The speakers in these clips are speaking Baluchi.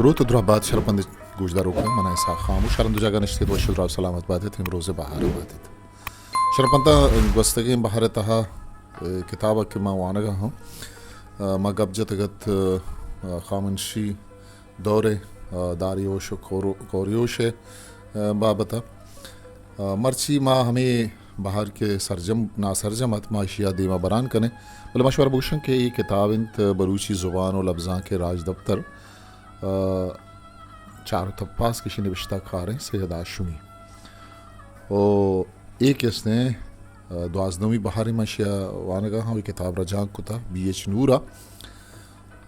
روت ءُ دراہ بات شرپندیں گوشداروکاں، من اسحاق خاموش، ہر ہند ءُ جاگہ نشتیت وش ءُ دراہ ءُ سلامت باتیت، امروز ءِ بہار ءَ باتیت۔ شرپنداں، گوستگیں بہار ءِ تہا، اے، کتاب ءَ کہ ما وانگ ءَ آں، آ، ما گپ جتگ ات، آ، ہخامنشی دور ءِ، آ، داریوش ءُ کورو-، کوریوش ءِ، آ، بابت ءَ۔ آ، مرچی ما ہمے بہار کہ سرجم، ناسرجم ات، ما اشی ءَ دیم ءَ بران کنیں، بلے ما شمارا بگوشاں کہ اے کتاب انت بلوچی زبان ءُ لبزانک ءِ راجدپتر، آ، چار ءُ تپاس کہ اشی نبشتہ کاریں سید ہاشمی۔ ءُ اے کہ استیں، آ، دوازدہمی بہارے ما اشی ءَ وانگ ءَ آں، اے کتاب رجانک کتہ بی ایچ نور ءَ۔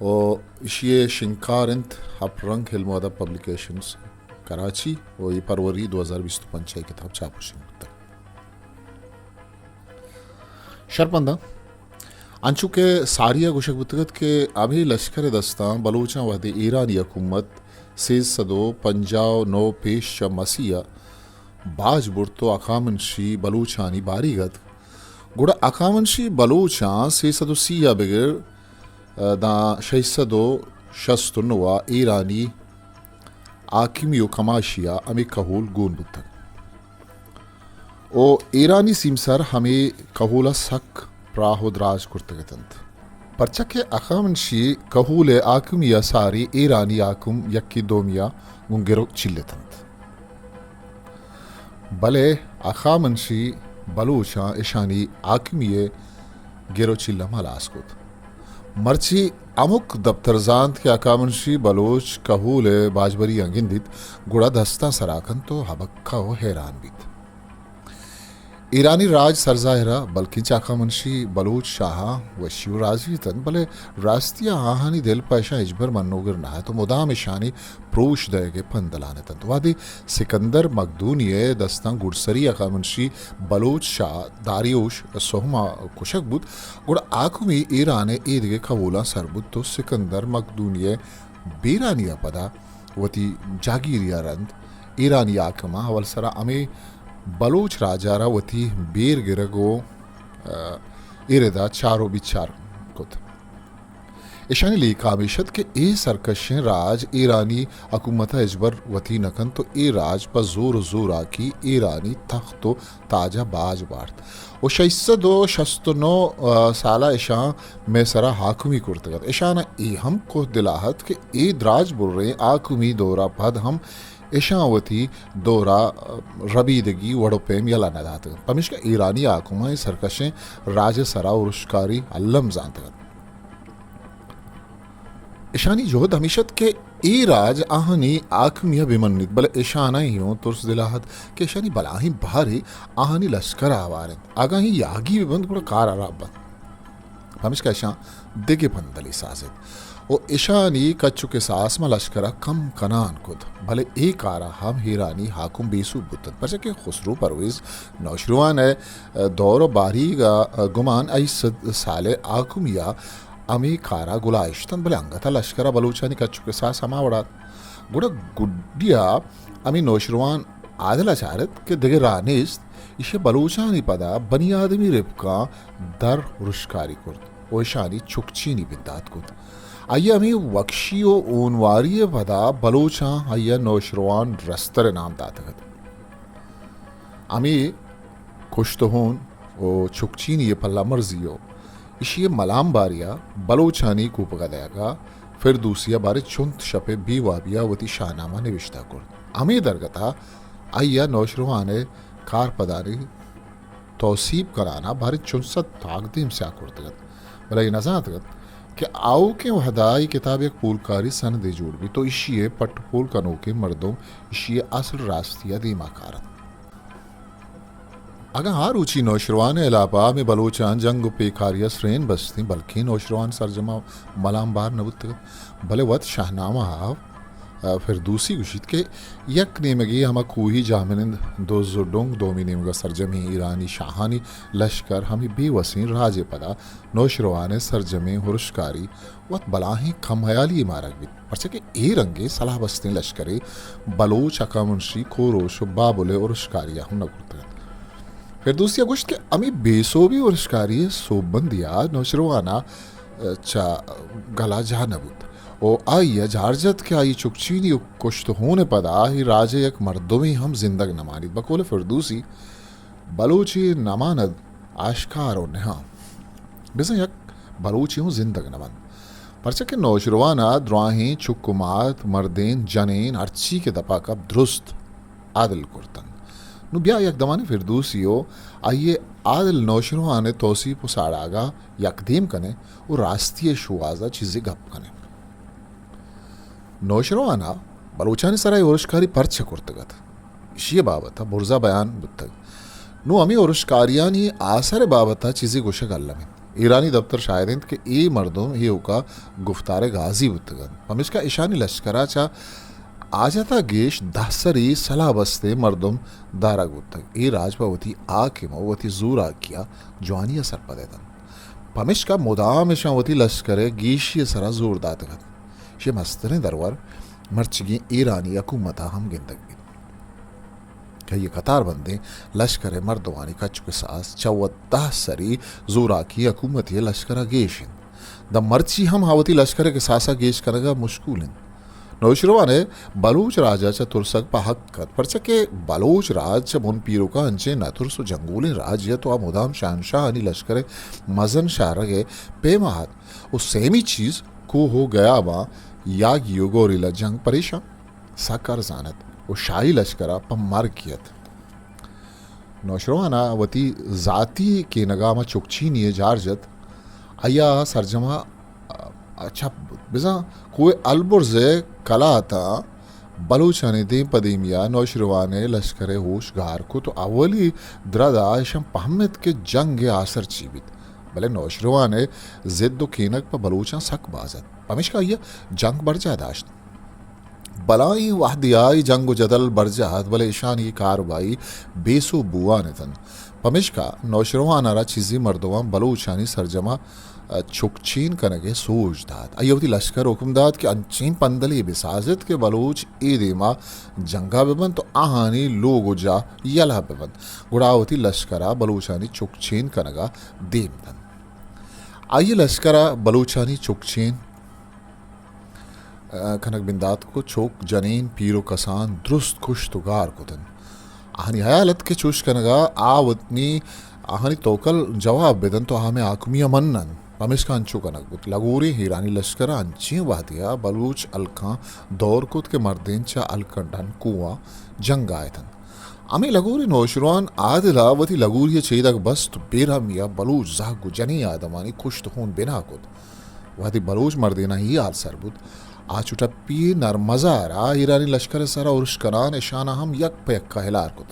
ءُ اشی ءِ شنگکار انت ہپرنگ علم ءُ ادب پبلیکیشنز کراچی ءُ اے پروری دو ہزار بیست ءُ پنچ ءَ اے کتاب چاپ ءُ شنگ بوتگ۔ شرپنداں، انچو کہ ساری ءَ گوشگ بوتگ ات کہ ہمے لشکر ءِ دستاں بلوچاں وہدے ایرانی حکومت سیزدہ سد ءُ پنجاہ ءُ نو پیش چہ مسیح ءَ باج برت ءُ ہخامنشی بلوچانی باریگ اتک، گڑا ہخامنشی بلوچاں سیزدہ سد ءُ سی ءَ بگر، آ، داں ششسد ءُ شست ءُ نو ءَ ایرانی حاکمی ءُ کماشی ءَ ہمے کہول گون بوتگ ءُ ایرانی سیمسر ہمے کہول ءَ سک پراہ ءُ دراج کرتگ اتنت۔ پرچا کہ ہخامنشی کہول ءِ حاکمی ءَ ساری ایرانی حاکم یکے دومی ءَ گوں گر ءُ چل اتنت۔ بلے ہخامنشی بلوچاں اشانی حاکمی ءِ گر ءُ چل ءَ ہلاس کت۔ مرچی ہمک دپترزانت کہ ہخامنشی بلوچ کہول ءِ باجبری ءَ گندیت، گڑا دستاں سرا کنت ءُ ہبکہ ءُ حیران بیت۔ ایرانی راج سرظاہر ءَ بلکیں چہ ہخامنشی بلوچ شاہاں وشی ءُ رازی اتنت، بلے راستی ءَ آہانی دل پہ اشاں ہچبر منوگر نہ ات ءُ مدام اشانی پروش دئیگ ءِ پندلان اتنت۔ وہدے سکندر مقدونی ءِ دستاں گڈسری ہخامنشی بلوچ شاہ داریوش سہم ءَ کشگ بوت، گڑا حاکمی ایران ءِ ایدگہ کہولاں سر بوت ءُ سکندر مقدونی ءِ بیرانی ءَ پدا وتی جاگیری ءَ رند ایرانی حاکماں اول سرا ہمے بلوچ راج ءَ را وتی بیر گرگ ءُ، آ، اے رد ءَ چار ءُ بچار کت۔ اشانی لیکہ ہمیش ات کہ اے سرکشیں راج ایرانی حکومت ءَ ہچبر وتی نہ کنت ءُ اے راج پہ زور ءُ زوراکی ایرانی تخت ءُ تاج ءَ باج بارت ءُ ششسد ءُ شست ءُ نو، آ، سال ءَ اشاں مئے سرا حاکمی کرتگ ات۔ اشان ءَ اے ہم کوہ دل ءَ ات کہ اے دراج بریں حاکمی دور ءَ پد ہم اشاں وتی دور ءَ ربیدگی وڑ ءُ پیم یلہ نہ داتگ ات، پمیشکا ایرانی حاکماں اے سرکشیں راج ءِ سرا ارشکاری الم زانتگ ات۔ اشانی جہد ہمیش ات کہ اے راج آہانی حاکمی ءَ بہ منیت، بلے اشان ءَ اے ہوں ترس دل ءَ ات کہ اشانی بلاہیں بہرے آہانی لشکر ءَ ہوار انت۔ اگاں اے یاگی بہ بنت، گڑا کار ہراب بنت۔ پمیشکا اشاں دگہ پندلے سازت ءُ اشانی کچ ءُ کساس ماں لشکر ءَ کم کنان کت، بلے اے کار ءَ ہم ایرانی حاکم بے سوب بوتنت، پرچا کہ خسرو پرویز نوشیروان ءِ دور ءُ باریگ ءَ گمان ہشت سد سال ءِ حاکمی ءَ ہمے کار ءَ گلائیش اتنت، بلے انگت ءَ لشکر ءَ بلوچانی کچ ءُ کساس ہما وڑ ءَ ات۔ گڑا گڈی ءَ ہمے نوشیروان عادل ءَ چارت کہ دگہ راہ نیست، ایشی ءَ بلوچانی پدا بنی آدمی رپکاں در ارشکاری کرت ءُ اشانی چکچینی بندات کت۔ آئی ءَ ہمے وکشی ءُ ہونواری ءِ پدا بلوچاں آئی ءَ نوشیروان رستر ءِ نام داتگ ات۔ ہمے کشت ءُ ہون ءُ چکچینی ءِ پلہ مرزی ءُ ایشی ءِ ملامباری ءَ بلوچانی کوپگ ءَ دئیگ ءَ فردوسی ءَ باریں چنت شپ ءِ بے وابی ءَ وتی شاہنامہ نبشتہ کرت۔ ہمے درگت ءَ آئی ءَ نوشیروان ءِ کارپدانی توسیپ کنان ءَ باریں چنت سد تاکدیم سیاہ کرتگ ات، بلے آئی ءَ نہ زانتگ ات کہ آؤکیں وہد ءَ اے کتاب یک پولکاری سندے جوڑ بیت ءُ ایشی ءِ پٹ ءُ پول کنوکیں مردم ایشی ءِ اصل راستی ءَ دیما کار انت۔ اگاں آ روچی نوشیروان ءِ ہلاپ ءَ ہمے بلوچاں جنگ ءُ پیکاری ءَ سرین بستیں، بلکیں نوشیروان سرجم ءَ ملامبار نہ بوتگ ات، بلے وت شاہنامہ ءَ فردوسی گوشیت کہ یک نیمگے ہما کوہی جاہمنند دز ءُ ڈنگ، دومی نیمگ ءَ سرجمیں ایرانی شاہانی لشکر ہمے بے وسیں راج ءِ پدا نوشیروان ءِ سرجمیں ارشکاری وت بلاہیں کم ہیالی مارگ بیت، پرچا کہ اے رنگیں سلاہ بستیں لشکرے بلوچ، ہخامنشی، کوروش ءُ بابل ءِ ارشکاری ءَ ہم نہ کرتگ ات۔ فردوسی ءَ گوشت کہ ہمے بے سوبیں ارشکاری ءِ سوبمندی ءَ نوشیروان ءَ چہ گل ءَ جاہ نہ بوت و آئی ء جار جت کہ آئی چکچینی و کشت و ہون ء پدا آئی راج ء یک مردمے ہم زندگ نہ مانیت۔ بقول فردوسی، بلوچے نہ ماند آشکار و نہاں۔ بزاں یک بلوچے ہوں زندگ نہ بنت۔ پرچا کہ نوشروان ء دراہیں چک و مات، مردین، جنین، ہرچی کہ دپا کپت درست عادل کرتنت۔ نوں بیا یک دمانے فردوسی و آئی ء عادل نوشروان ء توسیپ و ساڑاگا یک دیم کنیں و راستی ء شوہاز ء چیزے گپ کنیں۔ نوشروان ء بلوچانی سرا اے ارشکاری پرچہ کرتگ ات؟ ایشی ء بابت ء برزا بیان بوتگ۔ نوں ہمے ارشکاریانی آسر ء بابت ء چیزے گوشگ الم انت۔ ایرانی دپتر شاہد انت کہ اے مردم ایوکا گفتار ء گازی بوتگ انت، پمیشکا اشانی لشکر ء چہ آجتا گیش دہ سری سلاہ بستیں مردم دارگ بوتگ۔ اے راج پہ وتی حاکم و وتی زوراکی ء جوانی ء سرپد اتنت، پمیشکا مدام اشاں وتی لشکر ء گیشی ء سرا زور داتگ ات۔ ایشی ء مستریں درور مرچیگیں ایرانی حکومت ء ہم گندگ بیت کہ آئی ء قطار بندیں لشکر ء مردمانی کچک ء ساس چہ وت دہ سری زوراکی حکومتی ء لشکر ء گیش انت۔ داں مرچی ہم آ وتی لشکر ء کساس ء گیش کنگ ء مشکول انت۔ نوشیروان ء بلوچ راج ء چہ ترسگ پہ حق ات، پرچا کہ بلوچ راج چہ بن پیروکا انچیں نترس و جنگولیں راجے ات و آ مدام شہنشاہانی لشکر ء مزن شہرگ ء پیما ات و سیمی چیز کوہ و گیاباں یاگی و گوریلا جنگ پریشاں سک ارزان ات و شاہی لشکر ء پہ مرگ ات۔ نوشیروان ء وتی ذاتی کینگ ء ہما چکچینی ء جار جت، آئی ء سرجم ء چپ بوت۔ بزاں کوہ البرز ء کلاتاں بلوچانی دیم پہ دیمی ء نوشیروان ء لشکر ء ہوش گار کت و اولی درد ء اشاں پہمت کہ جنگ ء آسر چی بیت۔ بلے نوشیروان ء زد و کینگ پہ بلوچاں سک باز ات، پمیشکا آئی ء جنگ برجاہ داشت۔ بلاہیں وہدے ء اے جنگ و جدل برجاہ ات، بلے اشانی کاروائی بے سوب بوان اتنت۔ پمیشکا نوشیروان ء را چیزے مردماں بلوچانی سرجم ء چکچین کنگ ء سوج دات۔ آئی ء وتی لشکر ء حکم دات کہ انچیں پندلے بہ سازت کہ بلوچ اے دیما جنگا بہ بنت و آہانی لوگ و جاہ یلہ بہ بنت، گڑا وتی لشکر ء بلوچانی چکچین کنگ ء دیم دنت۔ آئی ء لشکر ء بلوچانی چکچین کنگ بندات کت، چک، جنین، پیر و کسان درست کشت و گار کت انت۔ آہانی ہیال ات کہ چوش کنگا آ وتنی آہانی توکل جواب بدنت و آ ہمے حاکمی ء مننت۔ پمیشکا انچو کنگ بوت۔ لگوریں ایرانی لشکر ء انچیں وہدے ء بلوچ ہلکاں دور کت کہ مردین چہ ہلکاں ڈنکواں جنگا اتنت۔ ہمے لگوریں نوشیروان عادل ء وتی لگوری ء چیدگ بست و بے رحمی ء بلوچ زہگ و جنین آدمانی کشت و ہون بنا کت۔ وہدے بلوچ مردیناں اے حال سر بوت، آ چو ٹپی نرمزار ء ایرانی لشکر ء سرا ارش کنان اشاناں ہم یک پہ یکا ہلار کت۔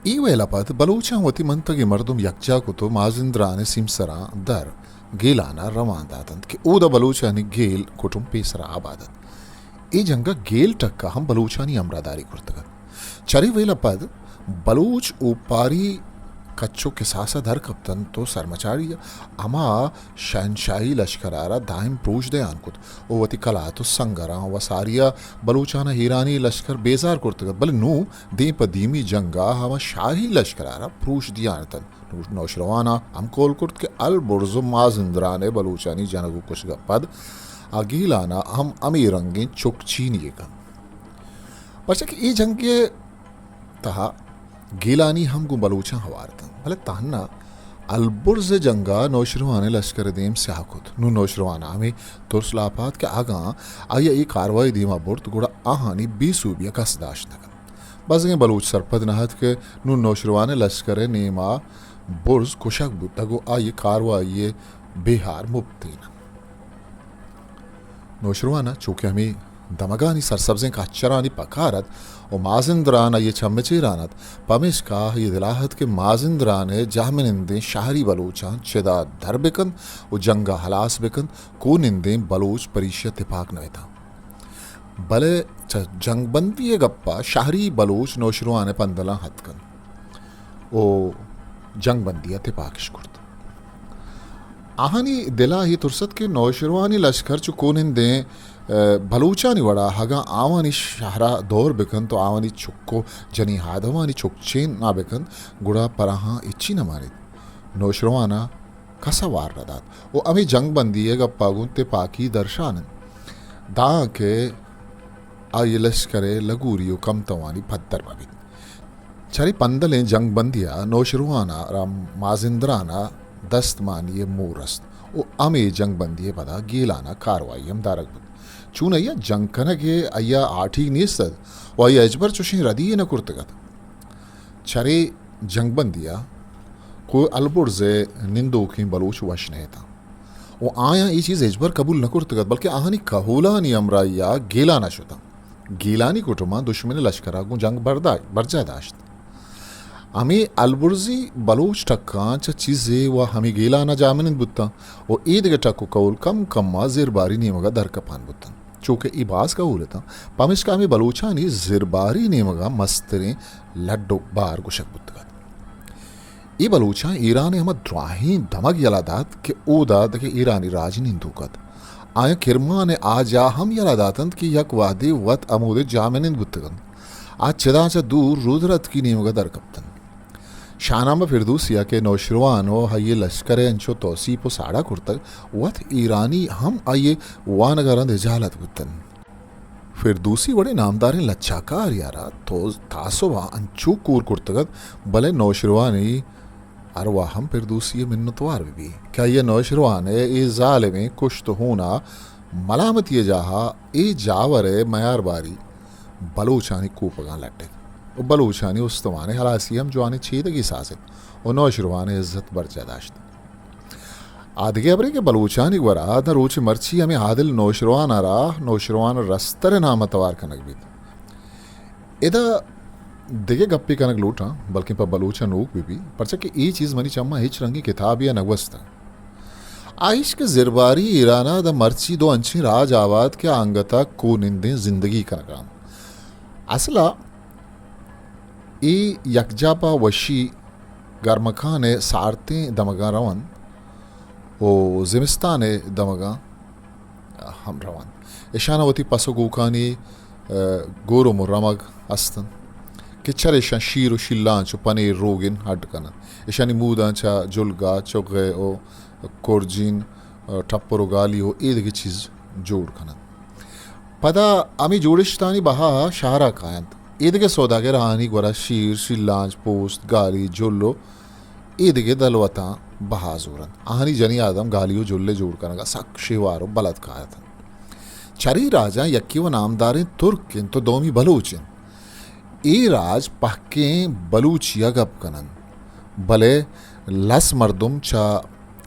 اے ویل ء پد بلوچاں وتی منتگیں مردم یکجاہ کت و مازندران ء سیمسراں در گیلان ء روان داتنت کہ اودا بلوچانی گیل کٹم پیسرا آباد انت۔ اے جنگ ء گیل ٹک ء ہم بلوچانی ہمراہداری کرتگ ات۔ چرے ویل ء پد بلوچ اوپاری کچ و کساس ء در کپتنت و سرمچاری ء ہما شہنشاہی لشکر ء را دائم پروش دیان کت و وتی کلات و سنگراں و ساری ء بلوچان ء ایرانی لشکر بیزار کرتگ ات، بلے نوں دیم پہ دیمی جنگ ء ہما شاہی لشکر ء را پروش دیان اتنت۔ نوشیروان ء ہم کول کرت کہ البرز و مازندران ء بلوچانی جنگ و کشگ ء پد آ گیلان ء ہم ہمے رنگیں چک چینی ء کنت۔ پرچا کہ اے جنگ ء تہا گیلانی ہم گوں بلوچاں ہوار اتنت، بلے تہنا البرز ء جنگ ء نوشیروان ء لشکر ء دیم سیاہ کت۔ نوں نوشیروان ء ہمے ترس لاپ ات کہ اگاں آئی ء اے کاروائی دیما برت گڑا آہانی بے سوبی ء کس داشت نہ کنت۔ بزگیں بلوچ سرپد نہ ات کہ نوں نوشیروان ء لشکر ء نیما برز کشگ بوتگ و آئی ء کاروائی ء بے ہار مپتین انت۔ نوشیروان ء چو کہ ہمے دمگانی سرسبزیں کچرانی پکار ات و مازندران آئی ء چم ء چیران ات، پمیشکا آئی ء دل ء ات کہ مازندران ء جہمنندیں شہری بلوچاں چدا در بہ کنت و جنگ ء ہلاس بہ کنت، کوہ نندیں بلوچ پریشی ء تپاک نہ اتاں۔ بلے چہ جنگ بندی ء گپ ء شہری بلوچ نوشیروان ء پندلاں اتک انت و جنگ بندی ء تپاکش کرت۔ آہانی دل ء اے ترس ات کہ نوشیروانی لشکر چو کوہ نندیں، ء، بلوچانی وڑا اگاں آوانی شہر ء دور بہ کنت و آوانی چک و جنین آدمانی چک چین نہ بہ کنت، گڑا پراہاں ہچی نہ مانیت۔ نوشیروان ء کس ء وار نہ دات و ہمے جنگ بندی ء گپ ء گوں تپاکی درشان انت۔ دانکہ آئی ءِ لشکر ءِ لگوری ءُ کم توانی پدر مہ بیت۔ چرے پندلیں جنگ بندی ءَ نوشیروان ءَ را مازندران ءَ دست مانی ءِ مور رست ءُ ہمے جنگ بندی ءِ پدا گیلان ءَ کاروائی ہم دارگ بوت۔ چون آئی ءَ جنگ کنگ ءِ آئی ءَ ہاٹیگ نیست ات ءُ آئی ءَ ہچبر چوشیں ردی یے نہ کرتگ ات۔ چرے جنگ بندی ءَ کوہ البرز ءِ نندوکیں بلوچ وش نہ اتاں ءُ آیاں اے چیز ہچبر قبول نہ کرتگ ات، بلکیں آہانی کہولانی ہمراہی ءَ گیلان ءَ شتاں۔ گیلانی کٹماں دشمن ءِ لشکر ءَ گوں جنگ بردا-، برجاہ داشت۔ ہمے البرزی بلوچ ٹکاں چہ چیزے ءُ ہمے گیلان ءَ جاہمنند بوتاں ءُ اے دگہ ٹک ءُ کہول کم کم ءَ زرباری نیمگ ءَ درکپان بوتاں۔ چوکہ اے باز کہول اتاں، پمیشکا ہمے بلوچانی زرباری نیمگ ءَ مستریں لڈ ءُ بار گوشگ بوتگ ات۔ اے بلوچاں ایران ءِ ہما دراہیں دمگ یلہ دات کہ اودا دگہ ایرانی راج نندوک ات۔ آیاں کرمان ءِ آ جاہ ہم یلہ دات انت کہ یک وہدے وت ہمودے جاہمنند بوتگ انت۔ آ چداں چہ دور رودرتکی نیمگ ءَ در کپت انت۔ شاہنامہ فردوسی ءَ کہ نوشیروان ءُ آئی ءِ لشکر ءِ انچو توسیپ ءُ ساڑا کرتگ، وت ایرانی ہم آئی ءِ وانگ ءَ رند ہجالت بوت انت۔ فردوسی وڑیں نامداریں لچہ کارے ءَ را تو تاسب ءَ انچو کور کرتگ ات، بلے نوشیروانی ارواہ ہم فردوسی ءِ منتوار بہ بی کہ آئی ءَ نوشیروان ءِ اے ظالمیں کشت ءُ ہون ءَ ملامتی ءِ جاہ ءَ اے جاور ءِ میارباری بلوچانی کوپگاں لڈت ءُ بلوچانی استمان ءِ ہلاسی ہم جوانیں چیدگے سازت ءُ نوشیروان ءِ عزت برجاہ داشت۔ آ دگہ ہبرے کہ بلوچانی گورا داں روچ مرچی ہمے عادل نوشیروان ءَ را نوشیروان رستر ءِ نام ءَ توار کنگ بیت۔ ادا دگہ گپے کنگ لوٹاں، بلکیں پہ بلوچ ءَ نوک بہ بی، پرچا کہ اے چیز منی چماں ہچ رنگیں کتابے ءَ نہ گوستگ۔ آ ایش کہ زرباری ایران ءَ داں مرچی دو انچیں راج آوات کہ آ انگت ءَ کوہ نندیں زندگی کنگ ءَ انت۔ اصل ءَ اے یکجاہ پہ وشی گرمکان ءِ سارتیں دمگاں رونت ءُ زمستان ءِ دمگاں ہم رونت۔ اشان ءَ وتی پس ءُ گوکانی، ءَ، گورم ءُ رمگ است انت کہ چر اشاں شیر ءُ شیلانچ ءُ پنیر روگن اڈ کن انت۔ اشانی موداں چہ جلگہ، چغے ءُ کرجین، ءَ، ٹپر ءُ گالی ءُ اے دگہ چیز جوڑ کن انت۔ پدا ہمے جوڑشتانی بہا شہر ءَ کاینت۔ اے دگہ سوداگر آہانی گورا شیر، شیلانچ، پوست، گالی، جل ءُ اے دگہ دلوتاں بہا زورنت۔ آہانی جنی آدم گالی ءُ جل ءِ جوڑ کنگ ءَ سک شیوار ءُ بلد کار اتنت۔ چرے راجاں یکے وَ نامداریں ترک انت ءُ دومی بلوچ انت۔ اے راج پہکیں بلوچی ءَ گپ کن انت، بلے لس مردم چہ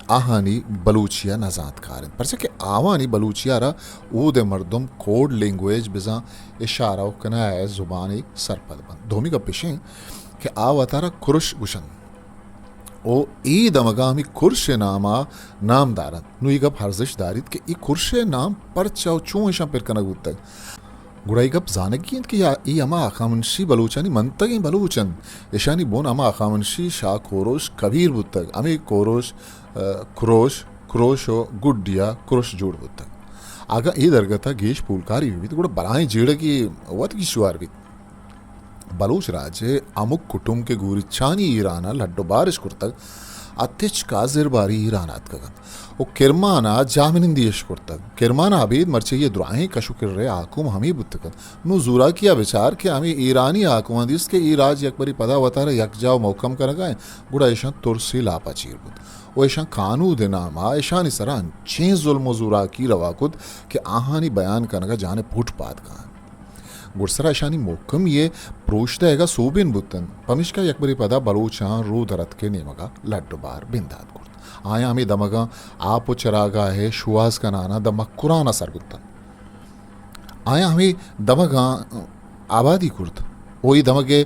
آہانی بلوچی ءَ نزانتکار انت، پرچا کہ آوانی بلوچی ءَ را اود ءِ مردم کوڈ لینگویج بزاں اشارہ ءُ کنایہ ءِ زبانے سرپد بنت۔ دومی گپ اش انت کہ آ وتارا کرش گوشنت۔ ءُ اے دمگاں ہمے کرش ءِ نام ءَ نام دار انت۔ نوں اے گپ ارزشت داریت کہ اے کرش ءِ نام پرچا ءُ چوں اشاں پر کنگ بوتگ؟ گڑا اے گپ زانگی انت کہ یا اے ہما ہخامنشی بلوچانی منتگیں بلوچ انت۔ اشانی بن ہما ہخامنشی شاہ کوروش کبیر بوتگ۔ ہمے کوروش، ءَ، کروش، کروش ءُ گڈی ءَ کرش جوڑ بوتگ۔ اگاں اے درگت ءَ گیش پولکاری بہ بیت، گڑا بلاہیں جیڑگے وت گیشوار بیت۔ بلوچ راج ءِ ہمک کٹم کہ گوریچانی ایران ءَ لڈ ءُ بارش کرتگ، آ تچک ءَ زرباری ایران ءَ اتکگ انت ءُ کرمان ءَ جاہمنندی اش کرتگ۔ کرمان ءَ ابید مرچی ءَ دراہیں کش ءُ کر ءِ ہاکم ہمے بوتگ انت۔ نوں زوراکی ءَ بچار کہ ہمے ایرانی ہاکماں دیست کہ اے راج یکبرے پدا وتارا یکجاہ ءُ مھکم کنگ ءَ انت، گڑا اشاں ترسے لاپ ءَ چیر بوت ءُ اشاں کانود ءِ نام ءَ اشانی سرا انچیں ظلم ءُ زوراکی روا کت کہ آہانی بیان کنگ ءَ جان ءِ پٹ پاد کاینت۔ گڈسرا اشانی مھکمی ءِ پروش دئیگ ءَ سوبین بوت انت، پمیشکا یکبرے پدا بلوچاں رودرتک ءِ نیمگ ءَ لڈ ءُ بار بندات کرت۔ آیاں ہمے دمگاں آپ ءُ چراگاہ ءِ شوہاز کنان ءَ داں مکران ءَ سر بوت انت۔ آیاں ہمے دمگاں آبادی کرت ءُ اے دمگ ءِ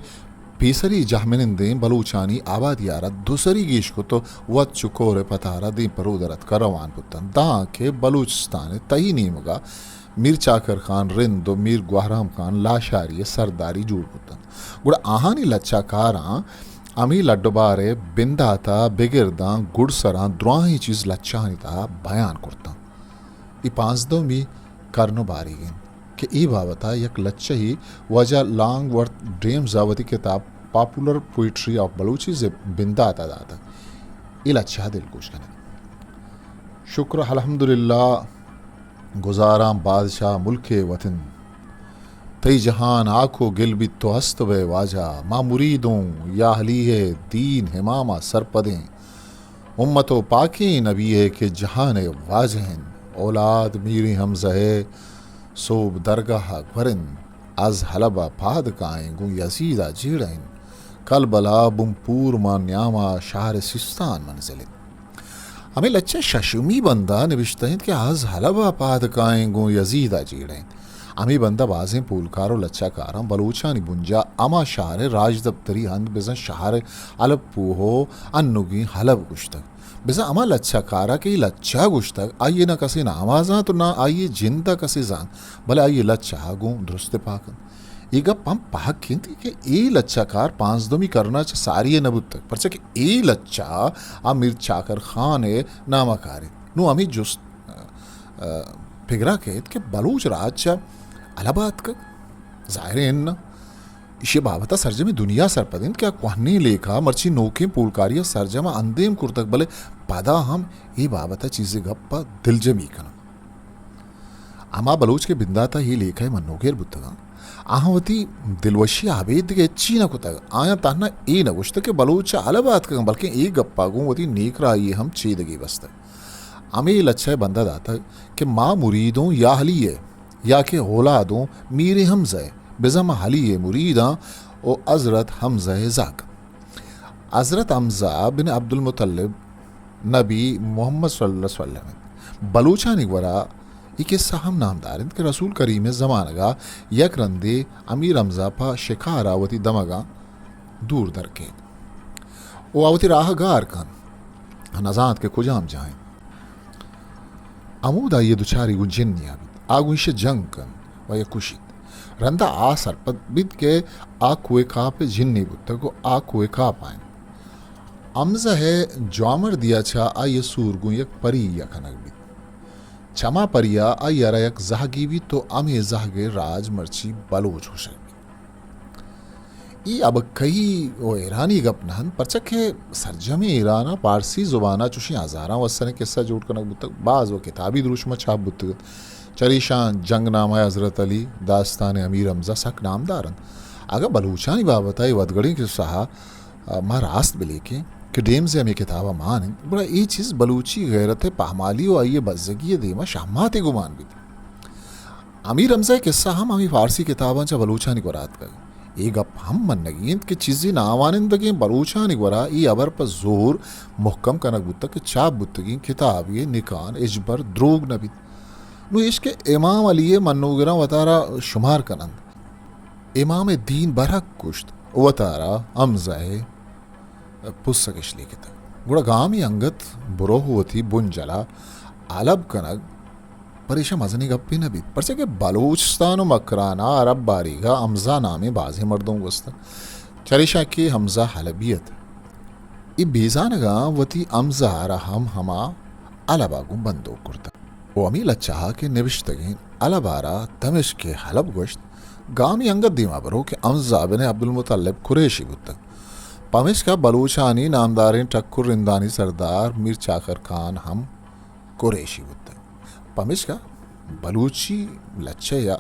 پیسری جاہمنندیں بلوچانی آبادی ءَ را دوسری گیش کت ءُ وت چو کور ءِ پتار ءَ دیم پہ رودرتک ءَ روان بوت انت، داں کہ بلوچستان ءِ تہی نیمگ ءَ میر چاکر خان رند ءُ میر گوہرام خان لاشاری ءِ سرداری جوڑ بوت انت۔ گڑا آہانی لچہ کاراں ہمے لڈ ءُ بار ءِ بندات ءَ بگر داں گڈسراں دراہیں چیز لچہانی تہا بیان کرت انت۔ اے پانزدہمی کرن ءُ باریگ انت کہ اے بابت ءَ یک لچہے واجہ لانگ ورتھ ڈیمز ءَ وتی کتاب پاپولر پوئٹری آف بلوچیز ءِ بندات ءَ داتگ۔ اے لچہ ءَ دلگوش کن ات۔ شکر الحمدللہ گزاراں بادشاہ ملک ءِ وطن۔ تئی جہان آکو گل بیت تو ہست بئے واجہ۔ ما مریدوں یا علی ءِ دین امام ءَ سرپدیں۔ امت و پاکیں نبی ءِ کہ جہان ءِ واجہ انت۔ اولاد میریں حمزہ ءِ سوب درگاہ ءَ گور انت۔ از حلب ءَ پاد کائیں گوں یزید ءَ جیڑ انت۔ کلبلا بنپور ماں نیام ءَ شہر سیستان منزل انت۔ ہمے لچہ ششمی بند ءَ نبشتہ انت کہ از حلب ءَ پاد کائیں گوں یزید ءَ جیڑ انت۔ ہمے بند ءَ بازیں پولکار و لچہ کاراں بلوچانی بنجاہ ہما شہر ءِ راجدپتری ہند بزاں شہر الپوہ و انوگیں حلب گوشتگ۔ بزاں ہما لچہ کار ءَ کہ اے لچہ گوشتگ، آئی ءِ نہ کسے نام ءَ زانت و نہ آئی ءِ جند ءَ کسے زانت، بلے آئی ءِ لچہ ءَ گوں درست ءُ پاک انت۔ اے گپ ہم پہک انت کہ اے لچہ کار پانزدہمی کرن ءَ چہ ساری ءَ نہ بوتگ، پرچا کہ اے لچہ ءَ میر چاکر خان ءِ نام ءَ کاریت۔ نوں ہمے جست، ءَ، ءَ، پگر ءَ کیت کہ بلوچ راج چہ حلب ءَ اتکگ؟ ظاہر انت نہ۔ ایشی ءِ بابت ءَ سرجمیں دنیا سرپد انت کہ آ کوہنیں لیکہ ءَ مرچی نوکیں پولکاری ءَ سرجم ءَ اندیم کرتگ، بلے پدا ہم اے بابت ءَ چیزے گپ ءَ دلجمی کناں۔ ہما بلوچ کہ بندات ءَ اے لیکہ ءِ منوگر بوتگاں، آہاں وتی دلوشی ءَ ابید دگہ ہچی نہ کتگ۔ آیاں تہنا اے نہ گوشتگ کہ بلوچ چہ حلب ءَ اتکگاں، بلکیں اے گپ ءَ گوں وتی نیکراہی ءِ ہم چیدگے بستگ۔ ہمے لچہ ءِ بند ءَ داتگ کہ ما مریدوں یا علی ءِ، یا کہ اولادوں میر حمزہ ءِ، بزاں ما علی ءِ مریداں و حضرت حمزہ ءِ زاگ۔ حضرت حمزہ بن عبدالمطلب نبی محمد صلی اللہ علیہ وسلم انت۔ بلوچانی گورا اے قصہ ہم نامدار انت کہ رسول کریم ءِ زمانگ ءَ یک رندے امیر حمزہ پہ شکار ءَ وتی دمگاں دور در کیت و آ وتی راہ ءَ گار کنت، نزانت کہ کجام جاہ انت۔ ہمود آئی ءَ دچاری گوں جنے ءَ بیت۔ آ گوں ایشی ءَ جنگ کنت و یا کشیت۔ رندا آ سرپد بیت کہ آ کوہ کاپ ءِ جنے بوتگ و آ کوہ کاپ ءَ انت۔ حمزہ ءِ جوامردی ءَ چہ آئی ءِ سور گوں یک پری ءَ کنگ بیت۔ چما پری ءَ آئی ءَ را یک زہگے بیت و ہمے زہگ ءِ راج مرچی بلوچ گوشگ بیت۔ اے ابکہی و حیرانی گپ نہ انت، پرچا کہ سرجمیں ایران ءَ پارسی زبان ءَ چوشیں ہزاراں وسریں قصہ جوڑ کنگ بوتگ، باز و کتابی دروشم ءَ چھاپ بوتگ انت۔ چریشاں جنگ نامہ حضرت علی، داستان امیر حمزہ سک نامدار انت۔ اگاں بلوچانی بابت ءَ اے ودگڑیں قصہ ءَ ما راست بلیکیں کہ ڈیمز ءِ ہمے کتاب ءَ مان انت، گڑا اے چیز بلوچی غیرت ءِ پہمالی و آئی ءِ بزگی ءِ دیم ءَ شہماتے گمان بیت۔ امیر حمزہ ءِ قصہ ہم ہمے فارسی کتاباں چہ بلوچانی گورا اتکگ۔ اے گپ ہم منگی انت کہ چیزے ناوانندگیں بلوچانی گورا اے ہبر پہ زور مہکم کنگ بوتگ کہ چاپ بوتگیں کتابے ءِ نکان ہچبر دروگ نہ بیت۔ نوں ایش کہ امام علی ءِ منوگراں وتارا شمار کن انت۔ امام دین برحق گوشت، وتارا حمزہ ءِ پسگ اش لیکتگ۔ گڑا گامی انگت برو وتی بنجل ءَ حلب کنگ پریشاں مزنیں گپے نہ بیت، پرچا کہ بلوچستان و مکران ءَ عرب باریگ ءَ حمزہ نامیں بازیں مردم گوستگ، چریشاں کہ حمزہ حلبی ات۔ اے بے زانگاں وتی حمزہ ءَ را ہم ہما حلب ءَ گوں بندوک کرتگ۔ و ہمے لچہ ءَ کہ نبشتگیں حلب ءَ را دمشق ءِ حلب گوشت، گامی انگت دیما برو کہ حمزہ بن عبدالمطلب قریشی بوتگ۔ پمیشکا بلوچانی نامداریں ٹک و رندانی سردار میر چاکر خان ہم قریشی بوتگ۔ پمیشکا بلوچی لچہ ءَ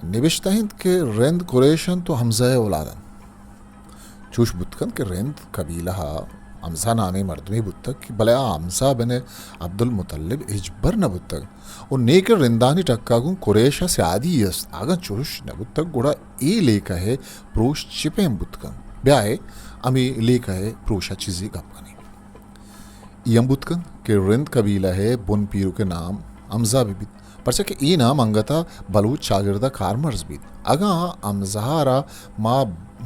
نبشتہ انت کہ رند قریش انت و حمزہ ءِ اولاد انت۔ چوش بوت کنت کہ رند قبیلہ ءَ حمزہ نامیں مردمے بوتگ کہ بلے آ حمزہ بن عبدالمطلب ہچبر نہ بوتگ و نیکہ رندانی ٹکا گوں قریش ءَ سیادی است۔ اگاں چوش نہ بوتگ گڑا اے لیکہ ءِ پروش چہ پیم بوت کنت؟ بیائے ہمے لیکہ ءِ پروش ءَ چیزے گپ کنیں۔ اے ہم بوت کنت کہ رند قبیلہ ءِ بن پیرک ءِ نام حمزہ بہ بیت، پرچا کہ اے نام انگت ءَ بلوچ چاگرد ءَ کارمرز بیت۔ اگاں حمزہ ءَ را ما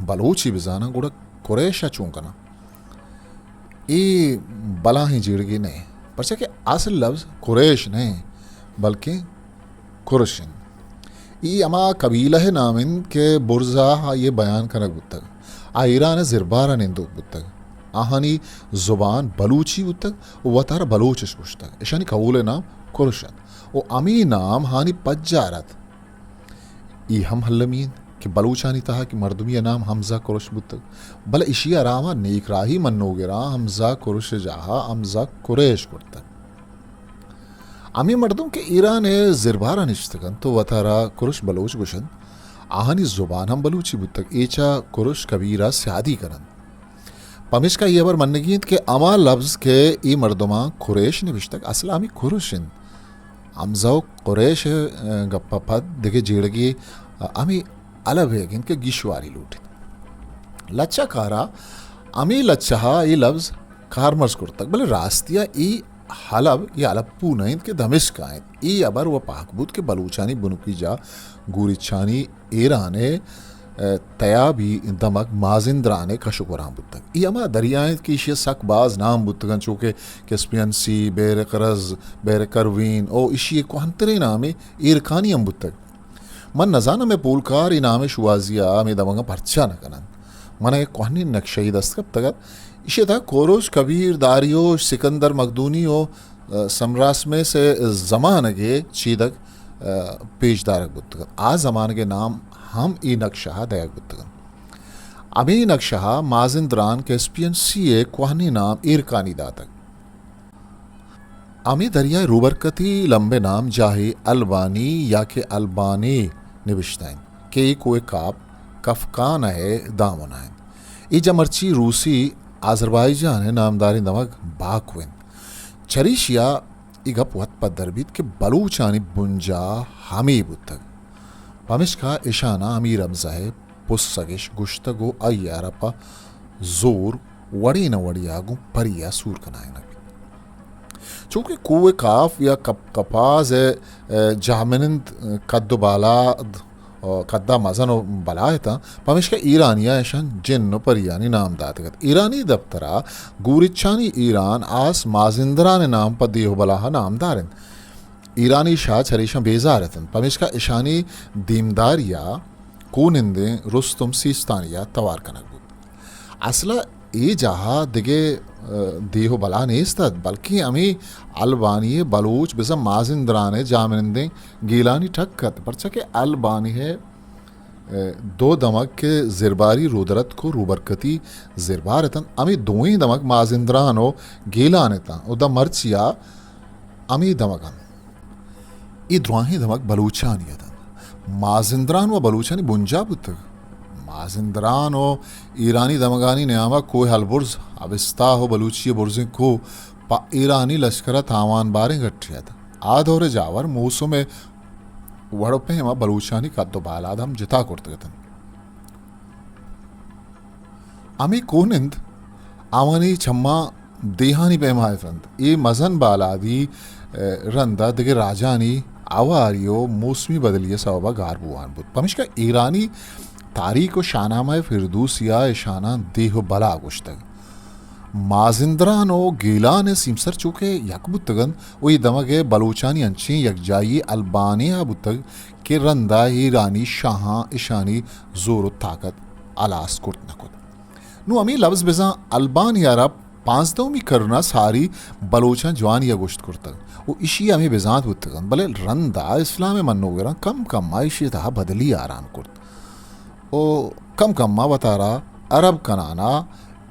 بلوچے بزاناں، گڑا قریش ءَ چون کناں؟ اے بلاہیں جیڑگے نہ انت، پرچا کہ اصل لبز قریش نہ انت، بلکیں کرش انت۔ اے ہما قبیلہ ءِ نام انت کہ برز ءَ آئی ءِ بیان کنگ بوتگ۔ آ ایران ءِ زربار ءَ نندوک بوتگ۔ آہانی زبان بلوچی بوتگ و وتارا بلوچ اش گوشتگ۔ اشانی کہول ءِ نام کرش ات و ہمے نام ہانی پجار ات۔ اے ہم المی انت کہ بلوچانی تہا کہ مردمی ءِ نام حمزہ کرش بوتگ، بلے اشی ءَ را ہما نیکراہی منوگراں حمزہ کرش ءِ جاہ ءَ حمزہ قریش کرتگ۔ ہمے مردم کہ ایران ءِ زربار ءَ نشتگ انت و وتارا کرش بلوچ گوش انت، آہانی زبان ہم بلوچی بوتگ، اے چہ کرش کبیر ءَ سیادی کن انت۔ پمیشکا اے ہبر منگی انت کہ ہما لبز کہ اے مردماں قریش نبشتگ، اصل ءَ ہمے کرش انت۔ حمزہ و قریش ءِ گپ ءَ پد دگہ جیڑگے ہمے حلب ئیگ انت کہ گیشواری لوٹیت۔ لچہ کار ءَ ہمے لچہ ءَ اے لبز کارمرز کرتگ، بلے راستی ءَ اے حلب یا حلب پو نہ انت کہ دمشق ءَ انت۔ اے ہبر و پہک بوت کہ بلوچانی بنکی جاہ گوریچانی ایران ءِ، ءَ، تیابی دمگ مازندران ءِ کش و گوران بوتگ۔ اے ہما دریا انت کہ ایشی ءَ سک باز نام بوتگ انت، چو کہ کیسپین سی، بحر قرز، بحر قروین و ایشی ءِ کوہنتریں نامے ایرکانی ہم بوتگ۔ من نزاناں مئے پولکار اے نام ءِ شوہازی ءَ ہمے دمگاں پرچا نہ کن انت۔ من ءَ یک کوہنیں نقشہ یے دست کپتگ ات۔ ایشی ءِ تہا کوروش، کبیر، داریوش، سکندر مقدونی و، ءَ، سمراسمیس ءِ زمانگ ءِ چیدگ، ءَ، پیش دارگ بوتگ انت۔ آ زمانگ ءِ نام ہم اے نقشہ ءَ دئیگ بوتگ انت۔ ہمے نقشہ ءَ مازندران کیسپین سی ءِ کوہنیں نام ایرکانی داتگ۔ ہمے دریائے روبرکتی لمب ءِ نام جاہے البانی یا کہ البانے نبشتہ انت کہ اے کوہ کاپ کفکانہ ءِ دامن ءَ انت۔ اے جاہ مرچی روسی آذربائیجان ءِ نامداریں دمگ باکو انت۔ چریشی ءَ اے گپ وت پدر بیت کہ بلوچانی بنجاہ ہمے بوتگ۔ پمشکا اشاناں ہمے رمزہ ءِ پسگش گوشتگ و آئی ءَ را پہ زور وڑے نہ وڑے ءَ گوں پری ءَ سور کنائینگ بیت۔ چونکہ کوہ کاف یا کپ-، کپاز ءِ، ءَ، جاہمنند قد و بالاد، ءَ، قد ءَ مزن و بلاہ اتاں، پمیشکا ایرانی ءَ اشاں جن و پریانی نام داتگ ات۔ ایرانی دپتر ءَ گوریچانی ایران آس مازندران ءِ نام پہ دیہ و بلاہ ءَ نامدار انت۔ ایرانی شاہ چریشاں بیزار اتنت، پمیشکا اشانی دیمداری ءَ کونندیں رستم سیستانی ءَ توار کنگ بوت۔ اصل ءَ اے جاہ ءَ دگہ، ءَ، دیہ و بلاہ نیست ات، بلکیں ہمے البانی ءِ بلوچ بزاں مازندران ءِ جاہمنندیں گیلانی ٹک ات، پرچا کہ البانی ءِ، ءَ، دو دمگ کہ زرباری رودرتک و روبرکتی زربار اتنت، ہمے دوئیں دمگ مازندران و گیلان اتاں و داں مرچی ءَ ہمے دمگ انت۔ اے دراہیں دمگ بلوچانی اتنت۔ مازندران و بلوچانی بنجاہ بوتگ۔ مازندران و ایرانی دمگانی نیام ءَ کوہ البرز، اوستا و بلوچی ءِ برزیں کوہ پہ ایرانی لشکر ءَ تاوان باریں گٹے ات۔ آ دور ءِ جاور موسم ءِ وڑ ءُ پیم ءَ بلوچانی قد ءُ بالاد ہم جتا کرتگ اتنت۔ ہمے کوہنند آوانی چماں دیہانی پیما اتنت۔ اے مزن بالادی، ءَ، رند ءَ دگہ راجانی ہواری ءُ موسمی بدلی ءِ سوب ءَ گار بوان بوت۔ پمیشکا ایرانی تاریخ ءُ شاہنامہ فردوسی ءَ اشاناں دیہ ءُ بلا گوشتگ۔ مازندران ءُ گیلان ءِ سیمسر چو کہ یک بوتگ انت ءُ اے دمگ ءِ بلوچانی انچیں یکجائی البانیہ ءَ بوتگ کہ رند ءَ ایرانی شاہاں اشانی زور ءُ طاقت ہلاس کرت نہ کت۔ نوں ہمے لبز بزاں البانیہ ءَ را پانزدہمی کرن ءَ ساری بلوچاں جوانی ءَ گوشت کرتگ ءُ ایشی ءَ ہمے بزانت بوتگ انت، بلے رند ءَ اسلام ءِ منوگراں کم کم ءَ ایشی ءِ تہا بدلی آران کرت ءُ کم کم ءَ وتارا عرب کنان ءَ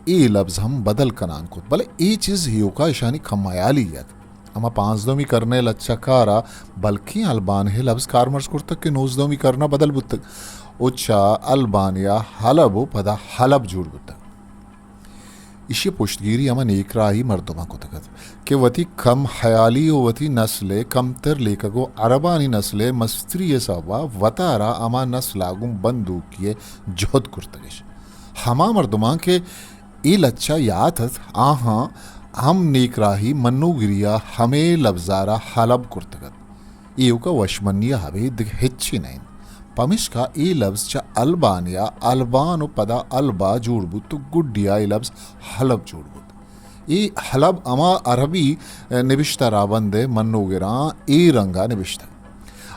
اے لبز ہم بدل کنان کت، بلے اے چیز ایوکا اشانی کم ہیالی ات۔ ہما پانزدہمی کرن ءِ لچہ کار ءَ بلکیں البانہ ءِ لبز کارمرز کرتگ کہ نوزدہمی کرن ءَ بدل بوتگ ءُ چہ البانیہ حلب ءُ پدا حلب جوڑ بوتگ۔ ایشی ءِ پشتگیری ہما نیکراہی مردماں کتگ ات کہ وتی کم ہیالی ءُ وتی نسل ءِ کمتر لیکگ ءُ عربانی نسل ءِ مستری ءِ سوب ءَ وتارا ہما نسل ءَ گوں بندوکی ءِ جہد کرتگ اش۔ ہما مردماں کہ اے لچہ یات ات، آہاں ہم نیکراہی منوگری ءَ ہمے لبز ءَ را حلب کرتگ ات۔ ایوک ءَ وشمنی ءَ ابید دگہ ہچی نہ انت۔ پمیشکا اے لبز چہ البانیہ، البان ءُ پدا البا جوڑ بوت ءُ گڈی ءَ اے لبز حلب جوڑ بوت۔ اے حلب ہما عربی نبشتہ رابند ءِ منوگراں اے رنگ ءَ نبشتگ۔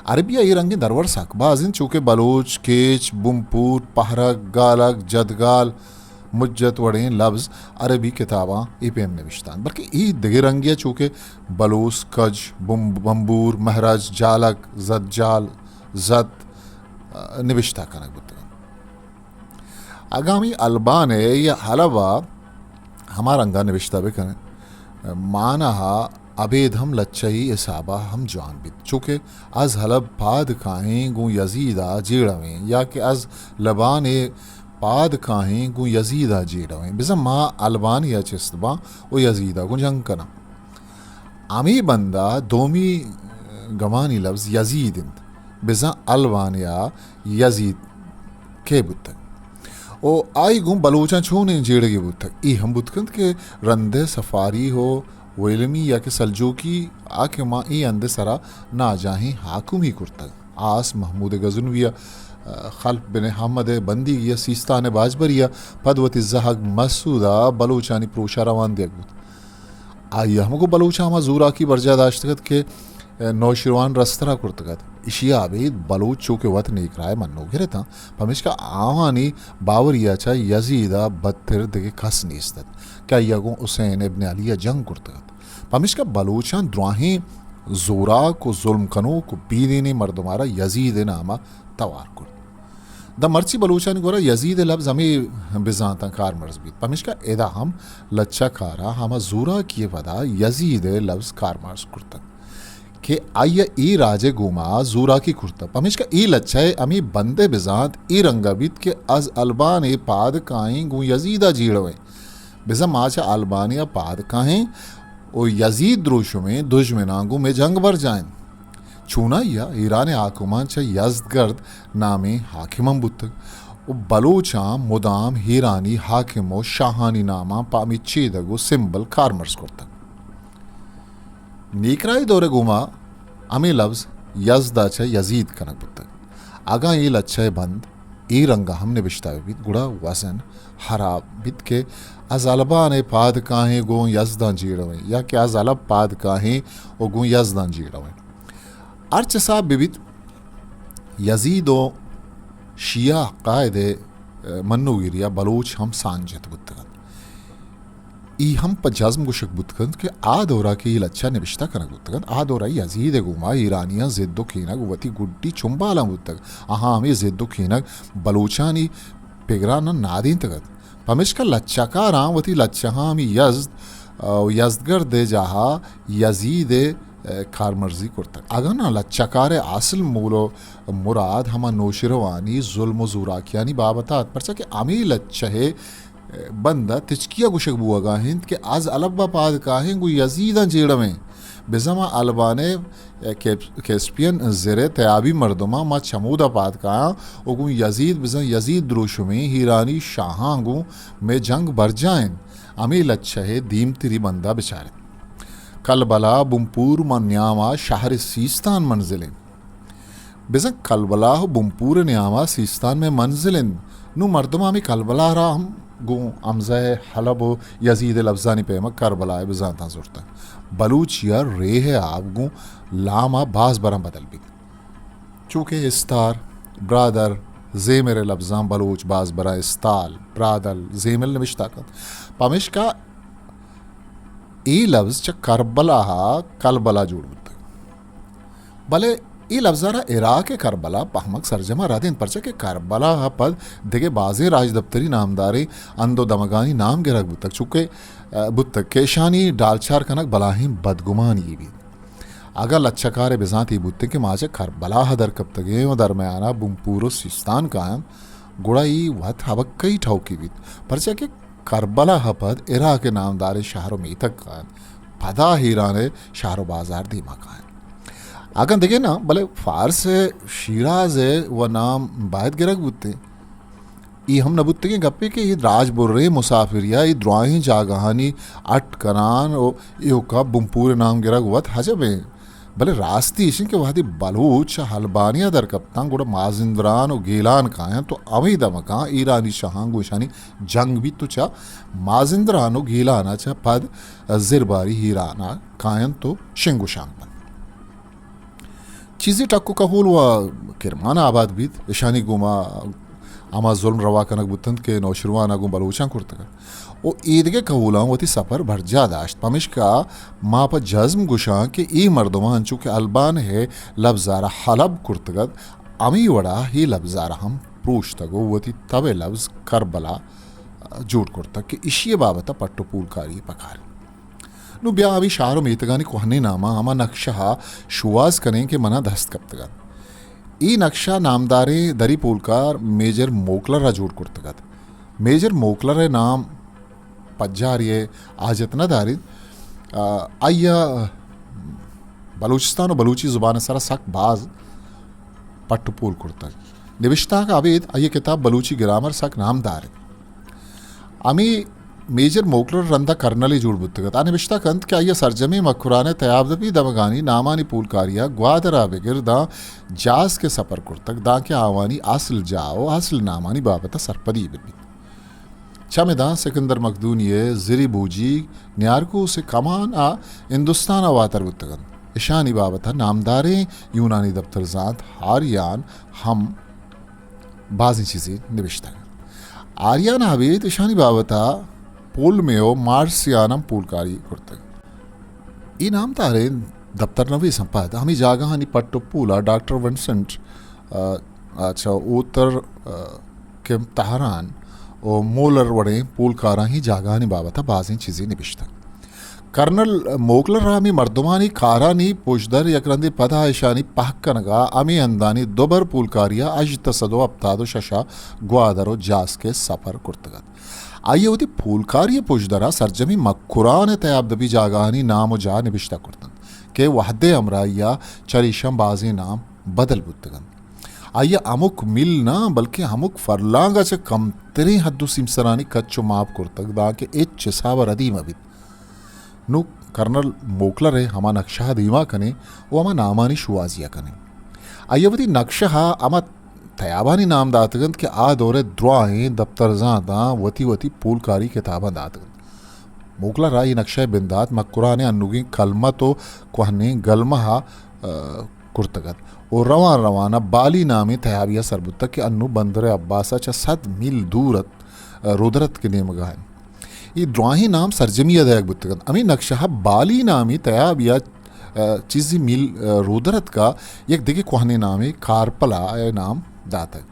عربی ءَ اے رنگیں درور سک باز انت، چو کہ بلوچ، کیچ، بنپور، پہرگ، گالگ، جدگال، مجت وڑیں لبز عربی کتاباں اے پیم نبشتہ انت، بلکہ اے دگہ رنگے ءَ چو کہ بلوس، کج، بم-، بمبور، مہرج، جالک، زدجال، زت، ءَ، نبشتہ کنگ بوتگ انت۔ اگاں ہمے البان ءَ یا حلب ءَ ہما رنگ ءَ نبشتہ بہ کنیں، مانا ءَ ابید ہم لچہ ای حسابا ہم جوان بیت، چوکہ از حلب پاد کاہیں گوں یزیدا جیڑویں، یا کہ از لبانے پاد کاہیں گوں یزیدا جیڑویں۔ بزاں ما البانیا چست باں و یزیدا گوں جنگ کناں۔ ہمے بندا دومی گمانی لبز یزید انت۔ بزاں البانیا یزید کئے بوتگ؟ و آئی گوں بلوچاں چونیں جیڑگے بوتگ؟ اے ہم بوت کنت کہ رندے صفاری و ویلمی یا کہ سلجوقی حاکماں اے ہندے سرا ناجاہیں حاکمی کرتگ۔ آس محمود غزنوی ء، خلف بن حمد ء بندیگی ء سیستان ء باجبری ء پد وتی زہگ مسعود ء بلوچانی پروش ء روان دیگ بوت۔ آئی ء ہمگو بلوچاں ہما زوراکی برجاہ داشتگ ات کہ نوشیروان رستر ء کرتگ ات۔ ایشی ء ابید بلوچ چو کہ وت نیکراہ ء منوگر اتاں، پمیشکا آوانی باوری ء چہ یزید ء بدتر دگہ کس نیست ات کہ آئی ء گوں حسین ابن علی ء جنگ کرتگ ات۔ پمیشکا بلوچاں دراہیں زوراک و ظلم کنوک و بیدینیں مردمارا یزید ء ناما توار کرت۔ داں مرچی بلوچانی گورا یزید ء لبز ہمے بزانتاں کارمرز بیت۔ پمیشکا ادا ہم لچہ کارا ہما زوراکی ء پدا یزید ء لبز کارمرز کرتگ کہ آئی ء اے راج ء گوما زوراکی کرتگ۔ پمیشکا اے لچہ ء ہمے بند ء بزانت اے رنگا بیت کہ از البان ء پاد کاہیں گوں یزید ء جیڑویں۔ بزاں ما چہ البانیا پاد کاہیں و یزید دروشمیں دژمناں گوں مئے جنگ برجاہ انت۔ چونائیا ایران ء حاکماں چہ یزدگرد نامیں حاکم ہم بوتگ و بلوچاں مدام ایرانی حاکم و شاہانی ناماں پہ ہمے چیدگ و سمبل کارمرز کرتگ۔ نیکراہی دور ء گوما ہمے لبز یزد ء چہ یزید کنگ بوتگ۔ اگاں اے لچہ ء بند اے رنگ ء ہم نبشتہ بہ بیت، گڑا وزن ہراب بیت کہ از البان ء پاد کاہیں گوں یزداں جیڑویں، یا کہ از الب پاد کاہیں و گوں یزداں جیڑویں۔ ہرچ حساب بہ بیت، یزید و شیعہ عقائد ء منوگری ء بلوچ ہم سانجت بوتگ انت۔ ای ہم پہ جزم گوشگ بوت کنت کہ آ دورا کہ ای لچہ نبشتہ کنگ بوتگ انت، آ دورا یزید ء گوما ایرانیاں ضد و کینگ وتی گڈی چنبالاں بوتگ۔ آہاں ہمے ضد و کینگ بلوچانی پگران ء نادینتگ ات۔ پمیشکا لچہ کاراں وتی لچہاں ہمے یزد، آ، و یزدگرد ء جاہا یزید ء، آ، کارمرزی کرتگ۔ اگاں نا لچہ کار ء اصل مول و مراد ہما نوشیروانی ظلم و زوراکیانی بابت ات، پرچا کہ ہمے لچہ ء بند ء تچکی ء گوشگ بوہگا انت کہ از الب ء پاد کاہیں گوں یزیداں جیڑویں۔ بزاں ما البان ء کیپ-، کیسپین زر ء تیابی مردماں ما چمودا پاد کایاں و گوں یزید، بزاں یزید دروشمیں ایرانی شاہاں گوں مئے جنگ برجاہ انت۔ ہمے لچہ ء دیمتری بند ء بچارت۔ کلبلا، بنپور ماں نیاما شہر سیستان منزل انت۔ بزاں کلبلاہ و بنپور ء نیاما سیستان مئے منزل انت۔ نوں مردماں ہمے کلبلاہ را ہم گوں ہمزہ ء حلب و یزید ء لبزانی پیما کربلاہ ء بزانتاں زرتگ۔ بلوچی ء ریہ ء آب گوں لام ء باز براں بدل بیت۔ چوکہ استار، برادر، زیمر ء لبزاں بلوچ باز براں استال، برادل، زیمل نبشتہ کنت۔ پمیشکا اے لبز چہ کربلاہ ء کلبلا جوڑ بوتگ۔ بلے اے لبزارا عراق ء کربلا پہمگ سرجما رد انت، پرچا کہ کربلا ء پد دگہ بازیں راجدپتری نامداریں ہند و دمگانی نام گرگ بوتگ، چوکہ، ء، بوتگ کہ اشانی ڈالچار کنگ بلاہیں بدگمانی یے بیت۔ اگاں لچہ کار ء بزانت اے بوتیں کہ ما چہ کربلا ء درکپتگیں و درمیان ء بنپور و سیستان کاینت، گڑا اے وت ہبکہی ٹوکے بیت، پرچا کہ کربلا ء پد عراق ء نامداریں شہر و میتگ کاینت، پدا ایران ء شہر و بازار دیما کاینت۔ اگاں دگہ نہ، بلے فارس ء شیراز ء و نام باید گرگ بوتیں۔ اے ہم نہ بوتگیں گپے کہ اے راج بریں مسافری ء اے دراہیں جاگہانی اٹ کنان و ایوکا بنپور ء نام گرگ وت عجب انت۔ بلے راستی ایش انت کہ وہدے بلوچ چہ البانیا در کپتاں، گڑا مازندران و گیلان کاینت و ہمے دمکاں ایرانی شاہاں گوں اشانی جنگ بیت و چہ مازندران و گیلانا چہ پد زرباری ایرانا کاینت و شنگ و شانگ بنت۔ چیزے ٹک و کہول و کرمان آباد بیت، اشانی گوما ہما ظلم روا کنگ بوتنت کہ نوشیروان ء گوں بلوچاں کرتگ ات و ایدگہ کہولاں وتی سپر برجاہ داشت۔ پمیشکا ما پہ جزم گوشاں کہ اے مردماں انچو کہ البان ء لبزارا حلب کرتگ ات، ہمے وڑا اے لبزارا ہم پروشتگ و وتی تب ء لبز کربلا جوڑ کرتگ کہ اشی ء بابت ء پٹ و پولکاری پکار انت۔ نوں بیا ہمے شہر و میتگانی کوہنیں ناماں ہما نقشہ ء شوہاز کنیں کہ منا دست کپتگ ات۔ اے نقشہ نامداریں دری پولکار میجر موکلر ء جوڑ کرتگ ات۔ میجر موکلر ء نام پجاری ء حاجت نہ داریت۔ آ، آئی ء بلوچستان و بلوچی زبان ء سرا سک باز پٹ و پول کرتگ۔ نبشتانک ء ابید آئی ء کتاب بلوچی گرامر سک نامدار انت۔ ہمے میجر موکلر رندا کرنلے جوڑ بوتگ ات۔ آ نبشتہ کنت کہ آئی ء سرجمیں مکران ء تیابدپی دمگانی نامانی پولکاری ء گوادر ء بگر داں جاسک ء سپر کرتگ، دانکہ آوانی اصل جاہ و اصل نامانی بابت ء سرپدی بہ بیت۔ چمداں سکندر مقدونی ء زری بوجیگ نیارکوس ء کمان ء ہندوستان ء واتر بوتگ انت۔ اشانی بابت ء نامداریں یونانی دپترزانت آریان ہم بازیں چیزے نبشتگ۔ آریان ء ابید اشانی بابت ء پولمے و مارسیان ہم پولکاری کرتگ۔ اے نامداریں دپتر نویساں پد ہمے جاگہانی پٹ و پول ء ڈاکٹر ونسنٹ، آ، آ، چہ اوتر، آ، کیمپ تہران و مولر وڑیں پولکاراں اے جاگہانی بابت ء بازیں چیزے نبشتگ۔ کرنل موکلر ء ہمے مردمانی کارانی پژدر یک رندے پدا اشانی پہک کنگ ء ہمے ہندانی دوبر پولکاری ء ہژدہ سد و ہپتاد و شش ء گوادر و جاسک ء سپر کرتگ ات۔ آئی ء وتی پولکاری ء پژدر ء سرجمیں مکران ء تیابدپی جاگہانی نام و جاہ نبشتہ کرت انت کہ وہد ء ہمراہی ء چریشاں بازیں نام بدل بوتگ انت۔ آئی ء ہمک میل نہ بلکیں ہمک فرلانگ ء چہ کمتریں حد و سیمسرانی کچ و ماپ کرتگ، دانکہ ہچ حساب ء ردی مہ بیت۔ نوں کرنل موکلر ء ہما نقشہ ء دیما کنیں و ہما نامانی شوہازی ء کنیں۔ آئی ء وتی نقشہ ء ہما تیابانی نام داتگ انت کہ آ دور ء دراہیں دپترزانتاں وتی وتی پولکاری کتاباں داتگ انت۔ موکلر ء اے نقشہ ء بندات مکران ء انوگیں کلمت و کوہنیں گلمہ ء، ء، کرتگ ات و روان روان ء بالی نامیں تیابے ء سر بوتگ کہ انوں بندر عباس ء چہ صد میل دور ات، ء، رودرتک ء نیمگ ء انت۔ اے دراہیں نام سرجمی ء دئیگ بوتگ انت۔ ہمے نقشہ ء بالی نامیں تیابے ء، ء، چیزے میل، ء، رودرتک ء یک دگہ کوہنیں نامے کارپلا ء نام داتگ۔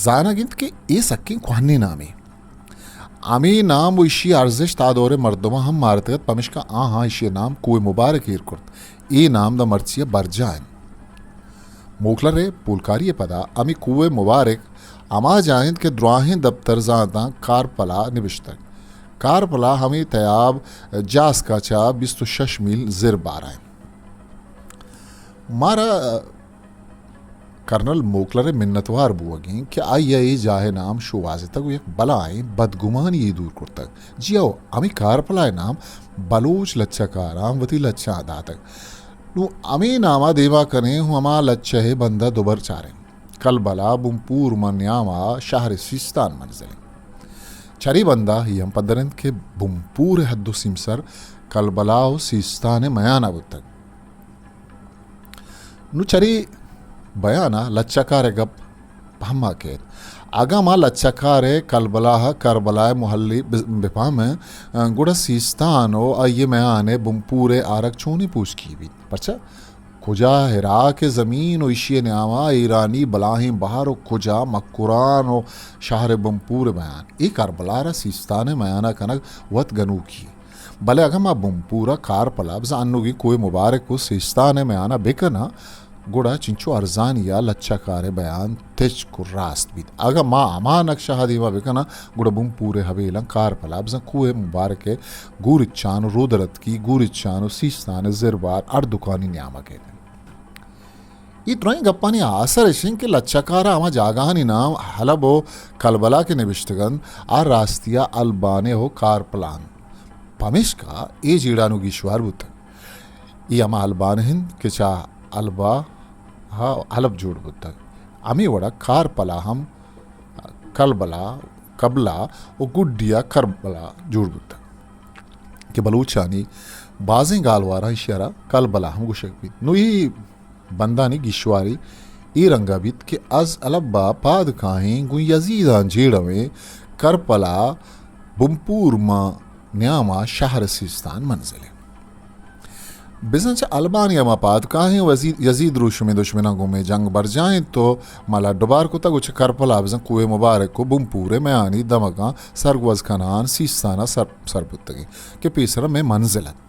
زانگ انت کہ اے سکیں کوہنیں نامے۔ ہمے نام و ایشی ء ارزشت آ دور ء مردماں ہم مارتگ ات، پمیشکا آہاں ایشی ء نام کوہ مبارک ایر کرت۔ اے نام داں مرچی ء برجاہ انت۔ موکلر ء پولکاری ء پدا ہمے کوہ مبارک ہما جاہ انت کہ دراہیں دپترزانتاں کارپلا نبشتگ۔ کارپلا ہمے تیاب جاسکا چہ بیست و شش میل زر بارا انت۔ مارا کرنل موکلر ء منتوار بوگیں کہ آئی ء اے جاہ ء نام شوہازتگ و یک بلاہیں بدگمانی یے دور کرتگ۔ جی ہو، ہمے کارپلا ء نام بلوچ لچہ کاراں وتی لچہ ء داتگ۔ نوں ہمے نام ء دیما کنیں و ہما لچہ ء بند ء دوبر چاریں۔ کلبلا بمپور ماں نیام ء شہر سیستان منزل انت۔ چرے بند ء اے ہم پدر انت کہ بمپور ء حد و سیمسر کلبلا و سیستان ء میان ء بوتگ۔ نوں چرے بیان ء لچہ کار ء گپ پہما کیت۔ اگاں ما لچہ کار ء کلبلا ء کربلا ء محلی بہ، بہ پہمیں، گڑا سیستان و آئی ء میان ء بمپور ء آرگ چونیں پوشکی بیت؟ پرچا؟ کجا عراق ء زمین و ایشی ء نیاما ایرانی بلاہیں بہر و کجا مکران و شہر بمپور ء میان؟ اے کربلا را سیستان ء میان ء کنگ وت گنوکی۔ بلے اگاں ما بمپور ء کارپلا بزاں انوگیں کوہ مبارک و سیستان ء میان ء بکناں، گڑا چنچو ارزانی ء لچہ کار ء بیان تچک و راست بیت۔ اگاں ما ہما نقشہ ء دیما بکناں، گڑا بمپور ء حویلاں کارپلا بزاں کوہ مبارک ء گورچان و رودرتکی، گورچان و سیستان ء زربار ہر دکانی نیام ء کیت۔ اے درائیں گپانی آسر اش انت کہ لچہ کار ء ہما جاگہانی نام حلب و کلبلا کہ نبشتگ انت، آ راستی ء البانہ و کارپلا انت۔ پمیشکا اے جیڑہ نوں گیشوار بوتگ۔ اے ہما البانہ انت کہ چہ البا ء حلب جوڑ بوتگ۔ ہمے وڑا کارپلا ہم کلبلا، کبلا و گڈی ء کربلا جوڑ بوتگ کہ بلوچانی بازیں گالواراں ایشی ء را کلبلا ہم گوشگ بیت۔ نوں اے بندانی گیشواری اے رنگ ء بیت کہ از الب ء پاد کاہیں گوں یزیداں جیڑویں کرپلا بمپور ماں نیاما شہر سیستان منزل انت۔ بزاں چہ البانی ہما پاد کاہیں وزیر یزید روشمیں دشمناں گوں مئے جنگ برجاہ انت و ما لڈ و بار کتگ و چہ کرپلا بزاں کوہ مبارک و بمپور ء میانی دمگاں سرگوز کنان سیستان ء سر، سر بوتگیں کہ پیسرا مئے منزل انت۔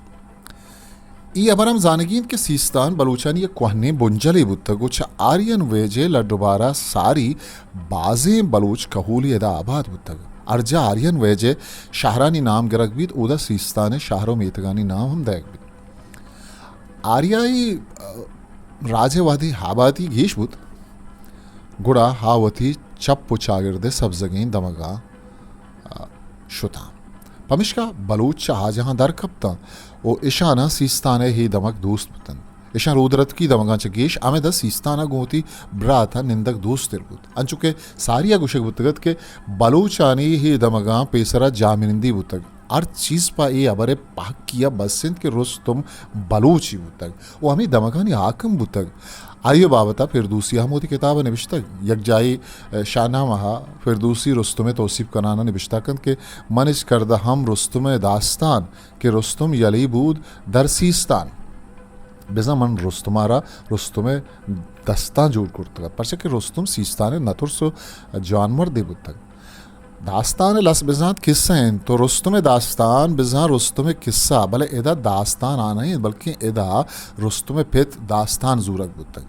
اے ہبر ہم زانگی انت کہ سیستان بلوچانی یک کوہنیں بنجلے بوتگ و چہ آرین ویج ء لڈ و بارا ساری بازیں بلوچ کہولی ادا آباد بوتگ۔ ہر جا آرین ویج ء شہرانی نام گرگ بیت، اودا سیستان ء شہر و میتگانی نام ہم دئیگ بیت۔ آریائی، ء، راج ء وہدے آبادی گیش بوت، گڑا آ وتی چپ و چاگرد ء سبزگیں دمگاں، ء، شتاں۔ پمشکا بلوچ چہ آ جاہاں در کپتاں و اشاناں سیستان ء اے دمگ دوست بوتنت۔ اشاں رودرتکی دمگاں چہ گیش ہمدا سیستان ء گوں وتی برات ء نندگ دوست تر بوت۔ انچو کہ ساری ء گوشگ بوتگ ات کہ بلوچانی اے دمگاں پیسرا جاہمنندی بوتگ۔ ہر چیز پہ اے ہبر ء پہکی ء بس انت کہ رستم بلوچے بوتگ و ہمے دمگانی حاکم بوتگ۔ آئی ء بابت ء فردوسی ء ہم وتی کتاب ء نبشتگ۔ یک جاہے، ء، شاہنامہ ء فردوسی رستم ء توسیپ کنان ء نبشتہ کنت کہ من اچ کردہ ہم رستم ء داستان کہ رستم یلی بود در سیستان۔ بزاں من رستم ء را رستم ء دستان جوڑ کرتگ ات، پرچا کہ رستم سیستان ء نترس و جوانمردے بوتگ۔ داستان ء لس بزانت کسہ انت، تو رستم ء داستان بزاں رستم ء کسہ، بلے ادا داستان آ نہ انت، بلکیں ادا رستم ء پت داستان زورگ بوتگ۔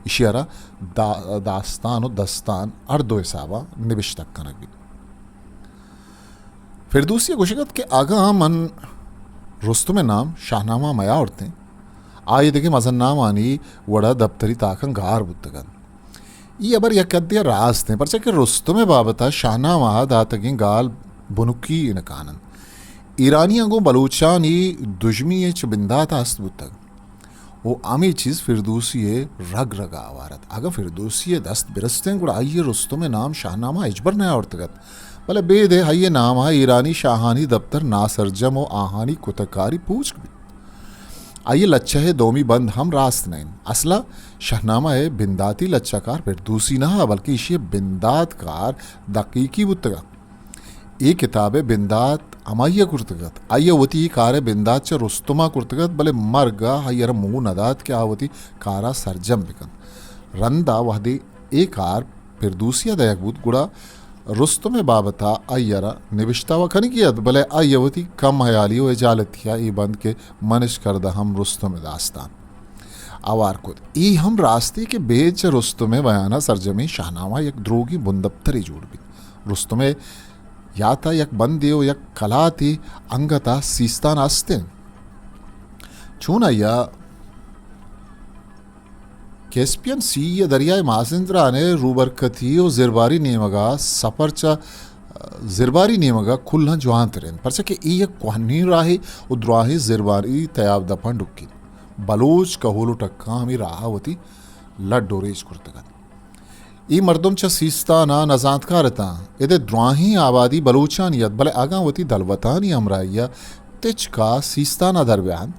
ایشی ء را دا-، داستان و دستان ہر دو حساباں نبشتگ کنگ بیت۔ فردوسی ء گوشگ ات کہ اگاں من رستم ء نام شاہنامہ ء میاورتیں، آئی دگہ مزن نامانی وڑا دپتری تاکاں گار بوتگ انت۔ اے ہبر یک حدے ء راست انت، پرچا کہ رستم ء بابت ء شاہنامہ ء داتگیں گال بنکی انکان انت۔ ایرانیاں گوں بلوچانی دژمی ء چہ بندات ء ہست بوتگ و ہمے چیز فردوسی ء رگ رگ ء آوار ات۔ اگاں فردوسی ء دست برستیں گڑا آئی ء رستم ء نام شاہنامہ ء ہچبر نیاورتگ ات، بلے بید ء آئی ء نام ء ایرانی شاہانی دپتر ناسرجم و آہانی کتکاری پوچک بیت۔ آئی ء لچہ ء دومی بند ہم راست نہ انت۔ اصلا شاہنامہ ء بنداتی لچہ کار فردوسی نہ، بلکہ ایشی ء بندات کار دقیقی بوتگ۔ اے کتاب ء بندات ہمائی ء کرتگ ات۔ آئی ء وتی اے کار ء بندات چہ رستم ء کرتگ ات، بلے مرگ ء آئی ء را موہ نہ دات کہ آ وتی کار ء سرجم بہ کنت۔ رند ء وہدے اے کار فردوسی ء دئیگ بوت، گڑا رستم ء بابت ء آئی ء را نبشتہ و کنگی ات، بلے آئی ء وتی کم ہیالی و اجالتی ء اے بند کہ من اچ کردہ ہم رستم ء داستان ہوار کت۔ اے ہم راستی کہ بید چہ رستم ء بیان ء سرجمیں شاہنامہ یک دروگیں بندپترے جوڑ بیت۔ رستم ء یات ء یک بندے و یک کلاتے انگت ء سیستان است انت۔ چون آئی ء کیسپین سی ء دریائے مازندران ء روبرکتی و زرباری نیمگ ء سفر چہ زرباری نیمگ ء کلاں جوانتر انت، پرچا کہ اے یک کوہنیں راہے و دراہیں زرباری تیاب دپاں ڈکیت۔ بلوچ کہول و ٹکاں ہمے راہ ء وتی لڈ و ریچ کرتگ انت۔ اے مردم چہ سیستان ء نزانتکار اتاں۔ اد ء دراہیں آبادی بلوچانی ات، بلے اگاں وتی دلوتانی ہمراہی ء تچک ء سیستان ء در بہ انت،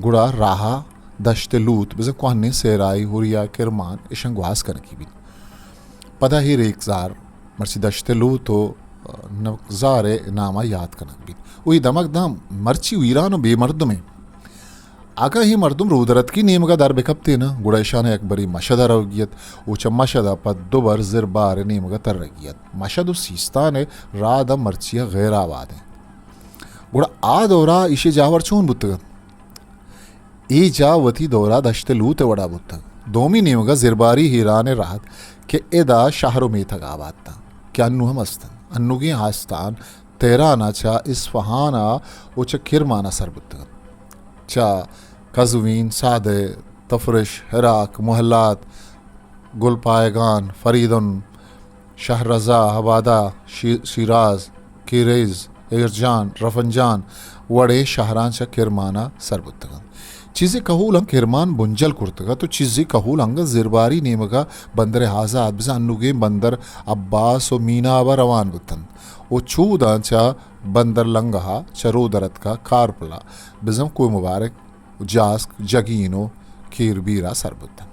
گڑا راہ ء دشت لوت، بزاں کوہنیں سیرائی، ہوریا، کرمان، اشاں گواز کنگی بیت۔ پدا اے ریکزار، مرچی دشت لوت و نمکزار ء نام ء یات کنگ بیت۔ و اے دمگ داں مرچی ویران و بے مردم انت۔ اگاں اے مردم رودرتکی نیمگ ء در بہ کپتین، گڑا اشان ء یک برے مشد ء روگی ات و چہ مشد ء پد دو بر زربار ء نیمگ ء ترگی ات۔ مشد و سیستان ء راہ داں مرچی ء غیر آباد انت۔ گڑا آ دور ء ایشی جاور چون بوتگ ات؟ اے جاہ وتی دور ء دشت لوت ء وڑا بوتگ۔ دومی نیمگ ء زرباری ہیران ء رہت کہ ادا شہر و میتگ آباد اتاں کہ انو ہم است انت۔ انوگیں آستان تہران ء چہ اصفہان ء و چہ کرمان ء سر بوتگ انت۔ چہ قزوین، سادہ، تفرش، ہراک، محلات، گلپایگان، فریدن، شہرزا، آبادہ، شی-، شیراز، کیریز، ایرجان، رفنجان وڑیں شہراں چہ کرمان ء سر بوتگ انت۔ چیزے کہول ہم کرمان بنجل کرتگ ات و چیزے کہول انگت زرباری نیمگ ء بندر آزاد، بزاں انوگیں بندر عباس و میناب ء روان بوت انت و چوداں چہ بندر لنگہ ء چہ رودرتک ء کارپل ء بزاں کوہ مبارک، جاسک، جگین و کیربیر ء سر بوت انت۔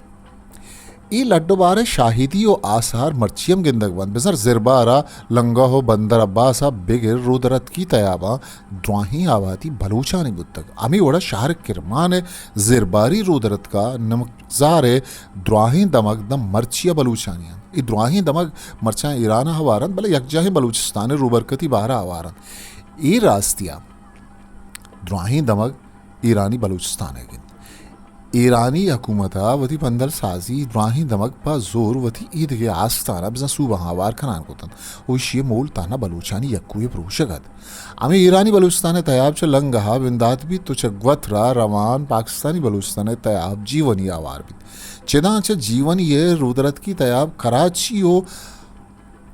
اے لڈ و بار ء شاہدی و آثار مرچی ہم گندگ بنت۔ بزاں زربار ء لنگہ و بندر عباس ء بگر رودرتکی تیاباں دراہیں آبادی بلوچانی بوتگ۔ ہمے وڑا شہر کرمان ء زرباری رودرتک ء نمکزار ء دراہیں دمگ داں مرچی ء بلوچانی انت۔ اے دراہیں دمگ مرچاں ایران ء ہوار انت، بلے یکجاہیں بلوچستان ء روبرکتی بہر ء ہوار انت۔ اے راستی ء دراہیں دمگ ایرانی بلوچستان ء انت۔ ایرانی حکومت ءَ وتی پندل سازی دراہیں دمگ پہ زور وتی ایدگہ آستان ءَ بزاں صوبہاں ہوار کنان کت انت و ایشی ءِ مول تہنا بلوچانی یکوئی ءِ پروشگ ات۔ ہمے ایرانی بلوچستان ءِ تیاب چہ لنگہ ءَ بندات بیت و چہ گوتر ءَ روان پاکستانی بلوچستان ءِ تیاب جیونی ءَ ہوار بیت۔ چداں چہ جیونی ءِ رودرتکی تیاب کراچی و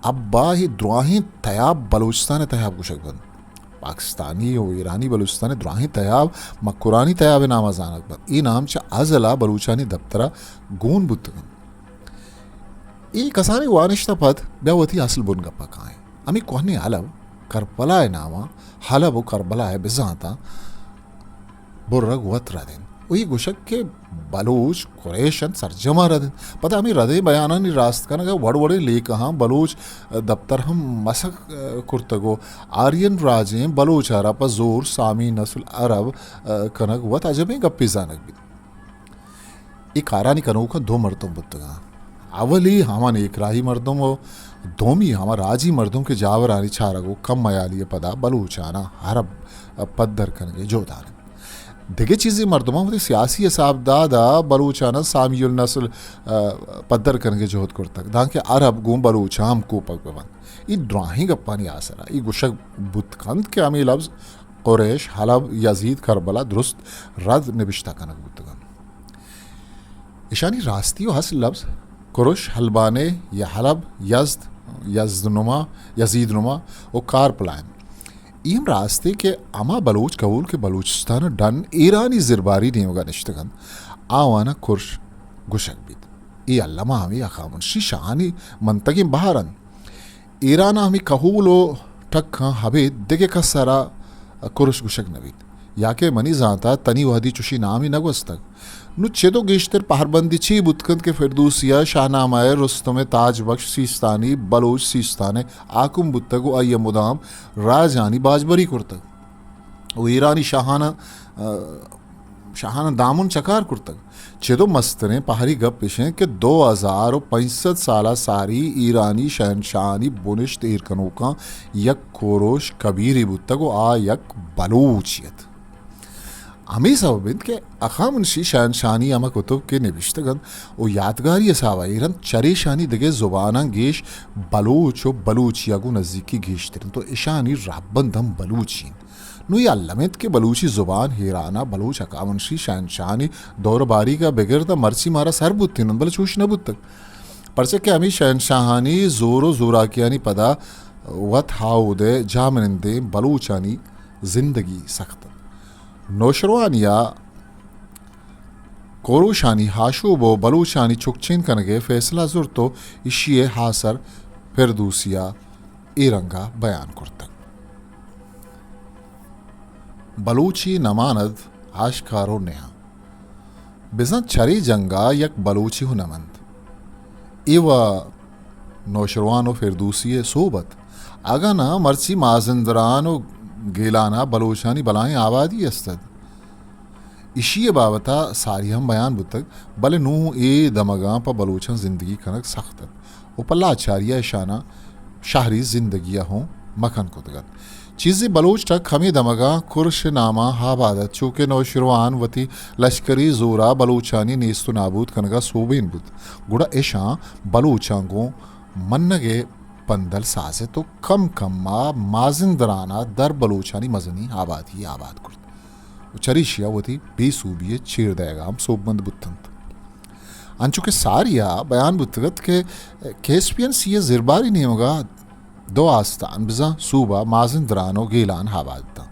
ابا اے دراہیں تیاب بلوچستان ءِ تیاب گوشگ بنت۔ پاکستانی و ایرانی بلوچستان ءِ دراہیں تیاب مکرانی تیاب ءِ نام ءَ زانگ بنت۔ اے نام چہ ازل ءَ بلوچانی دپتر ءَ گون بوتگ انت۔ اے کسانیں وانشت ءَ پد بیا وتی اصل بنگپ ءَ کائیں۔ ہمے کوہنیں حلب کربلا ءِ نام ءَ، حلب و کربلا ءِ بزانتاں برگ وت رد انت۔ و اے گوشگ کہ بلوچ قریش انت سرجم ءَ رد انت۔ پدا ہمے ردیں بیانانی راست کنگ ءَ وڑ وڑیں لیکہاں بلوچ دپتر ہم مسخ کرتگ و آرین راجیں بلوچ ءَ را پہ زور سامی نسل عرب کنگ وت عجبیں گپے زانگ بیت۔ اے کارانی کنوکاں دو مردم بوتگاں۔ اولی ہما نیکراہی مردم و دومی ہما راجی مردم کہ جاورانی چارگ و کم میالی ءَ پدا بلوچاناں عرب پدر کنگ ءِ جہد ءَ انت۔ دگہ چیزے مردماں وتی سیاسی حساب داد ءَ بلوچاناں سامی النسل، ءَ، پدر کنگ ءِ جہد کرتگ، دانکہ عرب گوں بلوچاں ہم کوپگ بہ بنت۔ اے دراہیں گپانی آسر ءَ اے گوشگ بوت کنت کہ ہمے لبز قریش، حلب، یزید، کربلا درست رد نبشتہ کنگ بوتگ انت۔ اشانی راستی و اصل لبز کرش، حلبانے یا حلب، یزد، یزدنما، یزیدنما و کارپلائن۔ اے ہم راستے کہ ہما بلوچ کہول کہ بلوچستان ءِ ڈن ایرانی زرباری نیمگ ءَ نشتگ انت، آوان ءَ کرش گوشگ بیت۔ اے الما ہمے ہخامنشی شاہانی منتگیں بہر انت۔ ایران ءَ ہمے کہول و ٹکاں ابید دگہ کس ءَ را کرش گوشگ نہ بیت، یا کہ منی زانت ءَ تنی وہدی چشی نامے نہ گوستگ۔ نوں چد و گیشتر پہربندی چے بوت کنت کہ فردوسی ءِ شاہنامہ ءِ رستم ءِ تاج بخش سیستانی بلوچ سیستان ءِ حاکم بوتگ و آئی ءَ مدام راجانی باجبری کرتگ و ایرانی شاہاناں، ءَ، شاہاناں دامن چکار کرتگ۔ چد و مستریں پہری گپ اش انت کہ دو ہزار و پنچ سد سال ءَ ساری ایرانی شہنشاہانی بنشت ایر کنوکاں یک کوروش کبیرے بوتگ و آ یک بلوچے ات۔ ہمے سبب انت کہ ہخامنشی شہنشاہانی ہما کتب کہ نبشتگ انت و یاتگاری حساب ءَ ایر انت، چریشانی دگہ زباناں گیش بلوچ و بلوچی ءَ گوں نزیکی گیشتر انت و اشانی رہبند ہم بلوچی انت۔ نوں اے الم انت کہ بلوچی زبان ایران ءَ بلوچ ہخامنشی شہنشاہانی دور ءَ باریگ ءَ بگر داں مرچی مارا سر بوتین انت، بلے چوش نہ بوتگ، پرچا کہ ہمے شہنشاہانی زور و زوراکیانی پدا وت ہاود ءِ جاہمنندیں بلوچانی زندگی سخت انت۔ نوشروانی ءَ کوروشانی آشوب و بلوچانی چکچین کنگ ءِ فیصلہ زرت و ایشی ءِ آسر فردوسی ءَ اے رنگ ءَ بیان کرتگ۔ بلوچی نماند آشکار و نیاں۔ بزاں چرے جنگ ءَ یک بلوچے ہوں نہ منت۔ اے و نوشروان و فردوسی ءِ سوب ات۔ اگاں ناں مرچی مازندران و گیلان ءَ بلوچانی بلاہیں آبادی است ات۔ ایشی ءِ بابت ءَ ساری ہم بیان بوتگ، بلے نوں اے دمگاں پہ بلوچاں زندگی کنگ سخت ات و پہ لاچاری ءَ اشاناں شہری زندگی ءَ ہوں مکن کتگ ات۔ چیزے بلوچ ٹک ہمے دمگاں کرش ءِ نام ءَ آباد ات، چو کہ نوشیروان وتی لشکری زور ءَ بلوچانی نیست و نابود کنگ ءَ سوبین بوت، گڑا اشاں بلوچاں گوں منگ ءِ پندل ساز ات و کم کم ءَ مازندران ءَ در بلوچانی مزنیں آبادی آباد کرت و چریشی ءَ وتی بے سوبی ءِ چیر دئیگ ءَ ہم سوبمند بوت انت۔ انچو کہ ساری ءَ بیان بوتگ ات کہ کیسپین سی ءِ زرباری نیمگ ءَ دو آستان بزاں سوب ءَ مازندران و گیلان آباد اتاں۔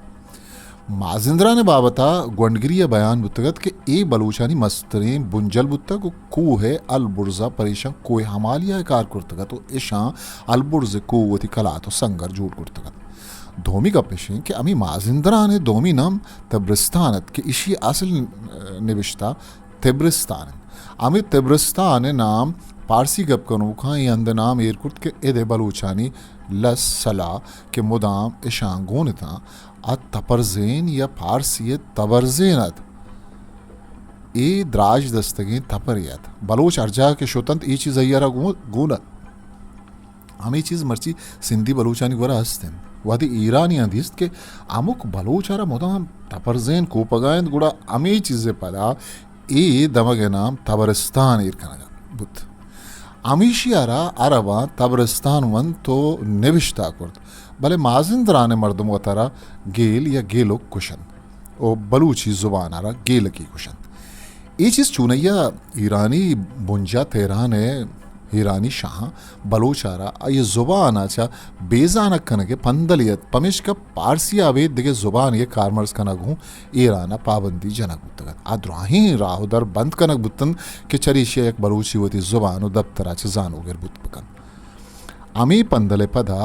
مازندران ءِ بابت ءَ گونڈگری ءَ بیان بوتگ ات کہ اے بلوچانی مستریں بنجل بوتگ و کوہ البرز ءَ پریشاں کوہ ہمالی ءَ کار کرتگ ات و اشاں البرز ءِ کوہ وتی کلات و سنگر جوڑ کرتگ ات۔ دومی گپ اش انت کہ ہمے مازندران ءِ دومی نام تبرستان ات کہ ایشی ءِ اصل نبشتہ تبرستان انت۔ ہمے تبرستان ءِ نام پارسی گپ کنوکاں اے ہند ءِ نام ایر کرت کہ اد ءِ بلوچانی لس سلاہ کہ مدام اشاں گون اتاں، آ تپرزین یا پارسی ءِ تبرزین ات۔ اے دراج دستگیں تپرے ات۔ بلوچ ہر جاہ کہ شت انت، اے چیز آئی ءَ را گون، گون ات۔ ہمے چیز مرچی سندھی بلوچانی گورا ہست انت۔ وہدے ایرانیاں دیست کہ ہمک بلوچ ءَ را مدام تپرزین کوپگا انت، گڑا ہمے چیز ءِ پدا اے دمگ ءِ نام تبرستان ایر کنگ بوت۔ ہمیشی ءَ را عرباں تبرستان ونت ءُ نبشتہ کرت، بلے مازندران ءِ مردم وتارا گیل یا گیلک گوشنت ءُ بلوچی زبان ءَ را گیلکی گوشنت۔ اے چیز چونائی ءَ ایرانی بنجاہ تہران ءِ ایرانی شاہاں بلوچ ءَ را آئی ءِ زبان ءَ چہ بے زانگ کنگ ءِ پندلے ات، پمیشکا پارسی ءَ ابید دگہ زبانے ءِ کارمرز کنگ ہوں ایران ءَ پابندی جنگ بوتگ ات۔ آ دراہیں راہ ءُ در بند کنگ بوتنت کہ چریشی ءَ یک بلوچے وتی زبان ءُ دپتر ءَ چہ زانوگر بوت بکنت۔ ہمے پندل ءِ پدا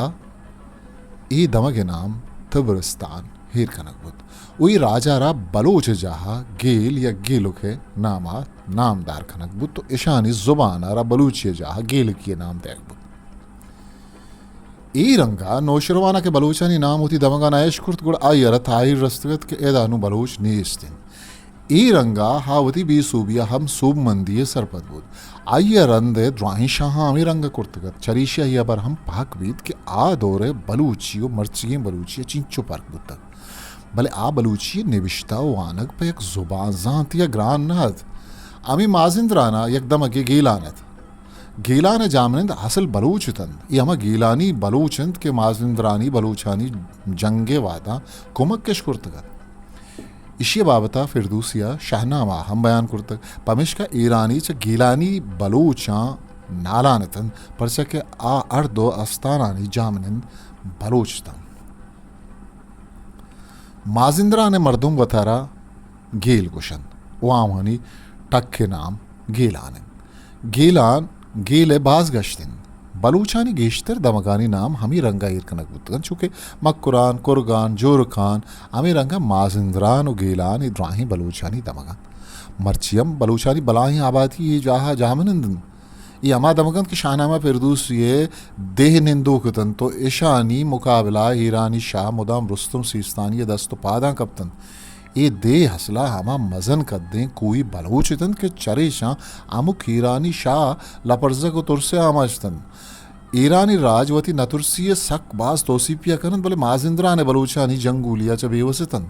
اے دمگ ءِ نام تبرستان ایر کنگ بوت ءُ اے راج ءَ را بلوچ ءِ جاہ ءَ گیل یا گیلک ءِ نام ءَ نامدار کنگ بوت ءُ اشانی زبان ءَ را بلوچی ءِ جاہ ءَ گیلکی ءِ نام دئیگ بوت۔ اے رنگ ءَ نوشیروان ءَ کہ بلوچانی نام وتی دمگ ءَ نہ اش کرت، گڑا آئی ءَ را تاہیر رستگ ات کہ ادا نوں بلوچ نیست انت۔ اے رنگ ءَ آ وتی بے سوبی ءَ ہم سوبمندی ءِ سرپد بوت۔ آئی ءَ رند ءِ دراہیں شاہاں ہمے رنگ ءَ کرتگ ات۔ چریشی ءَ اے ہبر ہم پہک بیت کہ آ دور ءِ بلوچی ءُ مرچیگیں بلوچی ءَ چینچو پرک بوتگ۔ بلے آ بلوچی ءِ نبشتہ ءُ وانگ پہ یک زبان زانتے ءَ گران نہ ات۔ ہمے مازندران ءَ یک دمگے گیلان ات۔ گیلان ءِ جاہمنند اصل بلوچ اتنت۔ اے ہما گیلانی بلوچ انت کہ مازندرانی بلوچانی جنگ ءِ وہداں کمک اش کرتگ ات۔ ایشی ءِ بابت ءَ فردوسی ءَ شاہنامہ ہم بیان کرتگ۔ پمیشکا ایرانی چہ گیلانی بلوچاں نالان اتنت، پرچا کہ آ ہر دو استانانی جاہمنند بلوچ اتنت۔ مازندران ءِ مردم وتارا گیل گوشنت ءُ آوانی ٹک ءِ نام گیلان انت۔ گیلان، گیل ءِ باز گشت انت۔ بلوچانی گیشتر دمگانی نام ہمے رنگ ءَ ایر کنگ بوتگ انت، چو کہ مکران، کرگان، جورکان، ہمے رنگ ءَ مازندران ءُ گیلان اے دراہیں بلوچانی دمگ انت۔ مرچی ہم بلوچانی بلاہیں آبادی اے جاہ ءَ جاہمنند انت۔ اے ہما دمگ انت کہ شاہنامہ فردوسی ءِ دیہ نندوک اتنت ءُ اشانی مقابلہ ءَ ایرانی شاہ مدام رستم سیستانی ءِ دست ءُ پاداں کپتنت۔ اے دیہ اصل ءَ ہما مزن کدیں کوہی بلوچ اتنت کہ چریشاں ہمک ایرانی شاہ لپرزگ ءُ ترس ءِ آماچ اتنت۔ ایرانی راج وتی نترسی ءَ سک باز توسیپی ءَ کننت، بلے مازندران ءِ بلوچانی جنگولی ءَ چہ بے وس اتنت۔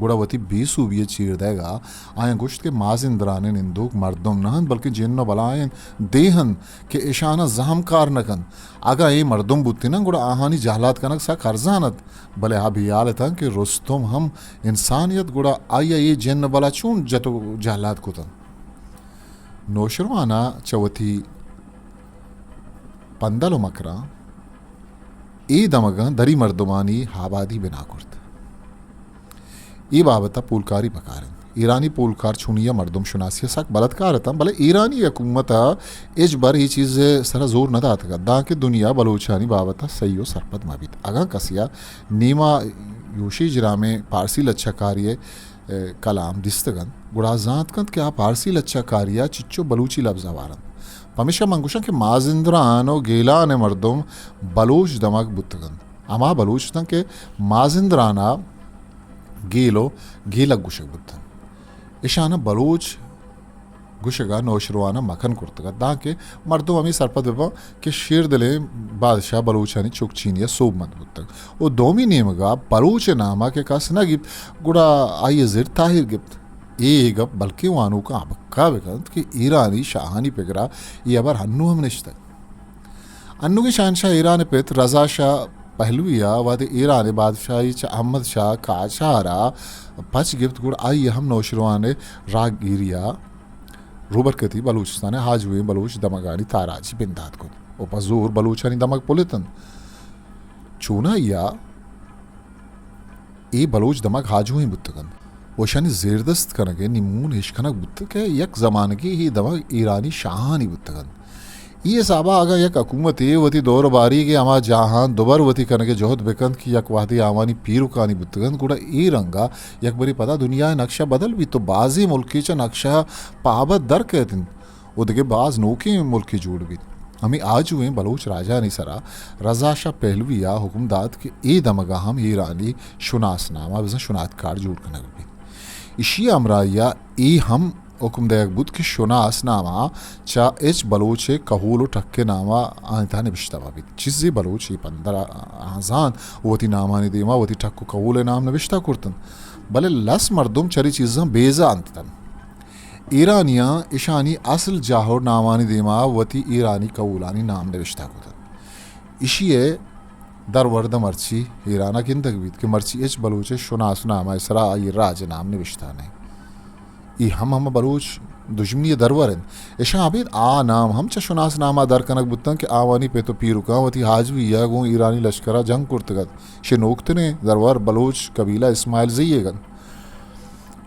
گڑا وتی بے سوبی ءِ چیر دئیگ ءَ آیاں گوشت کہ مازندران ءِ نندوک مردم نہ انت، بلکیں جن ءُ بلاہیں دیہ انت کہ اشاناں زہم کار نہ کنت۔ اگاں اے مردم بوتیناں، گڑا آہانی جہلات کنگ سک ارزان ات، بلے آ بے ہیال اتاں کہ رستم ہم انسانے ات، گڑا آئی ءَ اے جن ءُ بلا چون جت ءُ جہلات کتنت؟ نوشیروان ءَ چہ وتی پندل ءُ مکراں اے دمگاں دری مردمانی آبادی بنا کرت۔ اے بابت ءَ پولکاری پکار انت۔ ایرانی پولکار چونی ءَ مردم شناسی ءَ سک بلدکار اتاں، بلے ایرانی حکومت ءَ ہچبر اے چیز ءِ سرا زور نہ داتگ ات، دانکہ دنیا بلوچانی بابت ءَ سہی ءُ سرپد مہ بیت۔ اگاں کسے ءَ نیما یوشیج رامیں پارسی لچہ کاری ءِ کلام دیستگ انت، گڑا آ زانت کنت کہ آ پارسی لچہ کاری ءَ چچو بلوچی لبز ہوار انت۔ پمیشا من گوشاں کہ مازندران ءُ گیلان ءِ مردم بلوچ دمگ بوتگ انت۔ ہما بلوچ اتنت کہ مازندران ءَ گیل ءُ گیلگ گوشگ بوتنت۔ اشاناں بلوچ گوشگ ءَ نوشیروان ءَ مکن کرتگ ات، دانکہ مردم ہمے سرپد بہ بنت کہ شیردلیں بادشاہ بلوچانی چک چینی ءَ سوبمند بوتگ۔ ءُ دومی نیمگ ءَ بلوچ ءِ نام ءَ کہ کس نہ گیپت، گڑا آئی ءِ زر تاہیر گپت۔ اے گپ بلکیں وانوکاں ہبکہ بہ کنت کہ ایرانی شاہانی پگر ءَ اے ہبر ہنوں ہم نشتگ۔ انوگیں شہنشاہ ایران ءِ پت رضا شاہ پہلوی ءَ وہدے ایران ءِ بادشاہی چہ احمد شاہ قاجار ءَ پچ گپت، گڑا آئی ءَ ہم نوشیروان ءِ راہگیری ءَ روبرکتی بلوچستان ءِ آجوئیں بلوچ دمگانی تاراجی بندات کت ءُ پہ زور بلوچانی دمگ پلتنت۔ چونائی ءَ اے بلوچ دمگ آجوئیں بوتگ انت ءُ اشانی زیردست کنگ ءِ نیمون اش کنگ بوتگ کہ یک زمانگے اے دمگ ایرانی شاہانی بوتگ انت۔ اے حساب ءَ اگاں یک حکومتے وتی دور ءُ باریگ ءِ ہما جاہاں دوبر وتی کنگ ءِ جہد بہ کنت کہ یک وہدے آوانی پیرکانی بوتگ انت، گڑا اے رنگ ءَ یک برے پدا دنیا ءِ نقشہ بدل بیت ءُ بازیں ملکے چہ نقشہ ءَ پہ ابد در کئیت انت ءُ دگہ باز نوکیں ملکے جوڑ بیت۔ ہمے آجوئیں بلوچ راجانی سرا رضا شاہ پہلوی ءَ حکم دات کہ اے دمگ ءَ ہم ایرانی شناس نام ءَ بزاں شناخت کارڈ جوڑ کنگ بیت۔ ایشی ءِ ہمراہی ءَ اے ہم حکم دئیگ بوت کہ شناس نام ءَ چہ ہچ بلوچ ءِ کہول ءُ ٹک ءِ نام ءَ آنہی تہا نبشتہ مہ بیت۔ چیزے بلوچ اے پندل ءَ زانت ءُ وتی نامانی دیما وتی ٹک ءُ کہول ءِ نام نبشتہ کرت انت، بلے لس مردم چرے چیزاں بے زانت اتنت۔ ایرانیاں اشانی اصل جاہ و نامانی دیما وتی ایرانی کہولانی نام نبشتہ کتگ۔ اشی ء درورد مرچی ایران ء گندگ بیت کہ مرچی ہچ بلوچ ء شناس نامہ ء سرا آئی راج ء نام نبشتہ نہ انت۔ ای ہم ہم بلوچ دژمنی ء درور انت۔ اشاں ابید آ نام ہم چہ شناس نامہ در کنگ بوتنت کہ آوانی پت و پیرکاں وتی آجوئی ء گوں ایرانی لشکر ء جنگ کرتگ ات۔ شے نوکتریں درور بلوچ قبیلہ اسماعیل زئی ء انت۔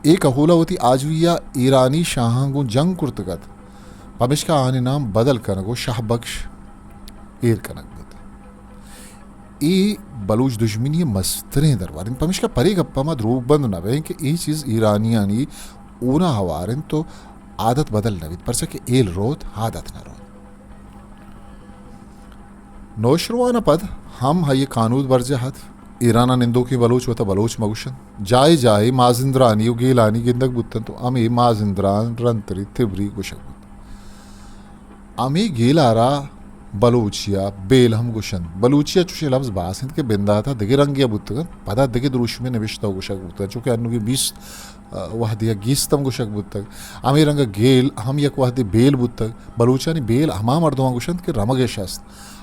اے کہول ء وتی آجوئی ء ایرانی شاہاں گوں جنگ کرتگ ات، پمیشکا آہانی نام بدل کنگ و شاہ بخش ایر کنگ بوت۔ اے بلوچ دژمنی ء مستریں درور انت، پمیشکا پرے گپ ء ما دروگ بند نہ بئیں کہ اے چیز ایرانیانی اونا ہوار انت و عادت بدل نہ بیت، پرچا کہ ایل روت، عادت نہ روت۔ نوشروان ء پد ہم آئی ء کانود برجاہ ات۔ ایران ء نندوکیں بلوچ وتا بلوچ مہ گوشنت۔ جاہے جاہے مازندرانی و گیلانی گندگ بوتنت و ہمے مازندران رنتری تبری گوشگ بوت۔ ہمے گیل ء را بلوچی ء بیل ہم گوشنت۔ بلوچی ء چوشیں لبز باز انت کہ بندات ء دگہ رنگے ء بوتگ انت، پدا دگہ دروشمے نبشتہ و گوشگ بوتگ انت، چو کہ انوگیں بیست ء وہدے ء گیست ہم گوشگ بوتگ۔ ہمے رنگ ء گیل ہم یک وہدے بیل بوتگ۔ بلوچانی بیل ہما مردماں گوشنت کہ رمگ اش است۔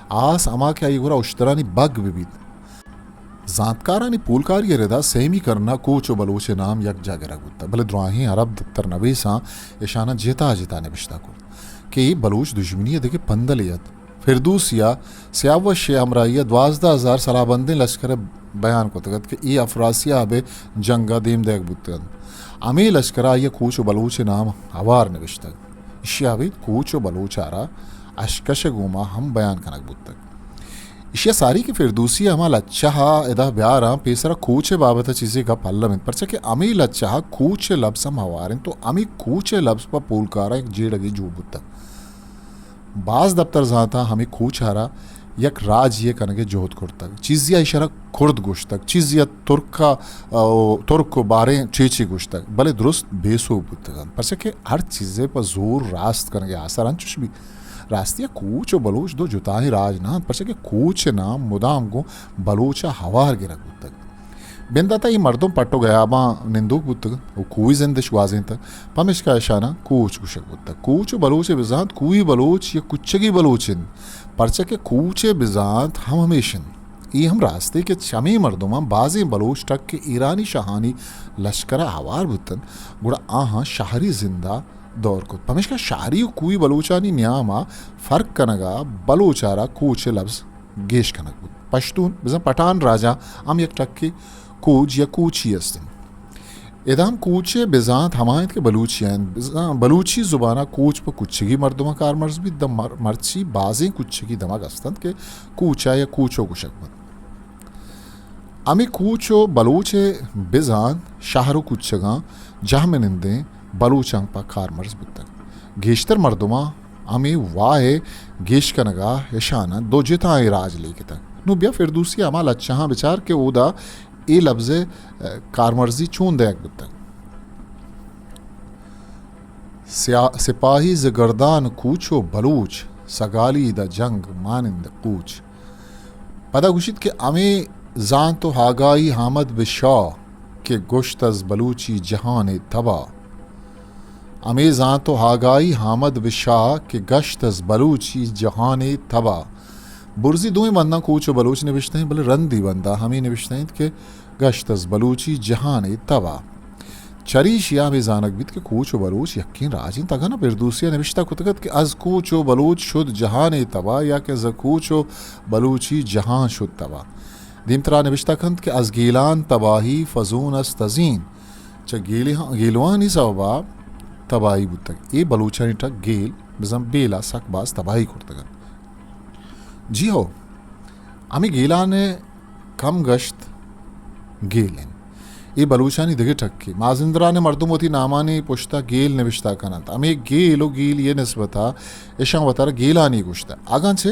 آس ہما کہ آئی گورا اشترانی بگ بہ بیت۔ زانتکارانی پولکاری ء ردا سیمی کرن ء کوچ و بلوچ ء نام یک جاہ گرگ بوتگ، بلے دراہیں عرب دپتر نبیساں اشاناں جتا جتا نبشتہ کرت کہ اے بلوچ دژمنی ء دگہ پندلے ات۔ فردوسی ء سیاوش ء ہمراہی ء دوازدہ ہزار سلاہ بندیں لشکر ء بیان کتگ ات کہ اے افراسیاب ء جنگ ء دیم دئیگ بوتگ انت۔ ہمے لشکر ء آئی ء کوچ و بلوچ ء نام ہوار نبشتگ۔ ایشی ء ابید کوچ و بلوچ ء را اشکش ء گوما ہم بیان کنگ بوتگ۔ ایشی ء ساری کہ فردوسی ء ہما لچہ ء ادا بیاراں، پیسرا کوچ ء بابت ء چیزے گپ الم انت، پرچا کہ ہمے لچہ ء کوچ ء لبز ہم ہوار انت و ہمے کوچ ء لبز پہ پولکاراں یک جیڑگے جوڑ بوتگ۔ باز دپتر زانتاں ہمے کوچ ء را یک راجے ء کنگ ء جہد کرتگ۔ چیزے ء ایشرا کرد گوشتگ، چیزے ء ترک ء، او، ترک و باریں چیچے گوشتگ، بلے درست بے سوب بوتگ انت، پرچا کہ ہر چیزے پہ زور راست کنگ ء آسر انچوش بیت۔ راستی ء کوچ و بلوچ دو جتائیں راج نہ انت، پرچا کہ کوچ ء نام مدام گوں بلوچ ء ہوار گرگ بوتگ۔ بندات ء اے مردم پٹ و گیاباں نندوک بوتگ و کوہی زندش گوازینتگ، پمیشکا اشاناں کوچ گوشگ بوتگ۔ کوچ و بلوچ ء بزانت کوہی بلوچ یا کچگی بلوچ انت، پرچا کہ کوچ ء بزانت ہم ہمیش انت۔ اے ہم راستے کہ چمے مردماں بازیں بلوچ ٹک کہ ایرانی شاہانی لشکر ء ہوار بوتنت، گڑا آہاں شہری زند ء دور کت۔ پمیشکا شہری و کوہی بلوچانی نیام ء فرق کنگ ء بلوچ ء را کوچ ء لبز گیش کنگ بوت۔ پشتون، بزاں پٹھان راجاں ہم یک ٹکے کوج یا کوچی است انت۔ ادا ہم کوچ ء بزانت ہما انت کہ بلوچی ء انت۔ بزاں بلوچی زبان ء کوچ پہ کچگی مردماں کارمرز بیت، داں مر-، مرچی بازیں کچگی دمگ است انت کہ کوچ ء یا کوچو گوشگ بنت۔ ہمے کوچ و بلوچ ء بزانت شہر و کوچگاں جہمنندیں بلوچاں پہ کارمرز بوتگ۔ گیشتر مردماں ہمے واہ ء گیش کنگ ء اشاناں دو جتائیں راج لیکتگ۔ نوں بیا فردوسی ء ہما لچہاں بچار کہ اودا اے لبز ء کارمرزی چون دئیگ بوتگ۔ سیا-، سپاہی ز گردان کوچ و بلوچ، سگالی داں جنگ مانند قوچ۔ پدا گوشیت کہ ہمے زانت و آگاہی آمد بہ شاہ کہ گوشت از بلوچی جہان تباہ۔ ہمے زانت و آگاہی آمد بہ شاہ کہ گشت از بلوچی جہان تباہ۔ برزی دوئیں بنداں کوچ و بلوچ نبشتہ انت، بلے رندی بندا ہمے نبشتہ انت کہ گشت از بلوچی جہان تباہ۔ چریشی ء ہمے زانگ بیت کہ کوچ و بلوچ یکیں راج انت۔ اگاں نہ فردوسی ء نبشتہ کتگ ات کہ از کوچ و بلوچ شد جہان تباہ یا کہ ز کوچ و بلوچی جہان شد تباہ۔ دیمترا نبشتہ کنت کہ از گیلان تباہی فزون است ازین۔ چہ گیلہاں-، گیلوانی سببا تباہی بوتگ۔ اے بلوچانی ٹک گیل بزاں بیلا سک باز تباہی کرتگ انت۔ جی ہو، ہمے گیلان ء کم گشت گیل انت۔ اے بلوچانی دگہ ٹکے۔ مازندران ء مردم وتی نامانی پشتا گیل نبشتہ کننت۔ ہمے گیل و گیلی ء نسبتا اشاں وتارا گیلانی گوشتہ۔ اگاں چہ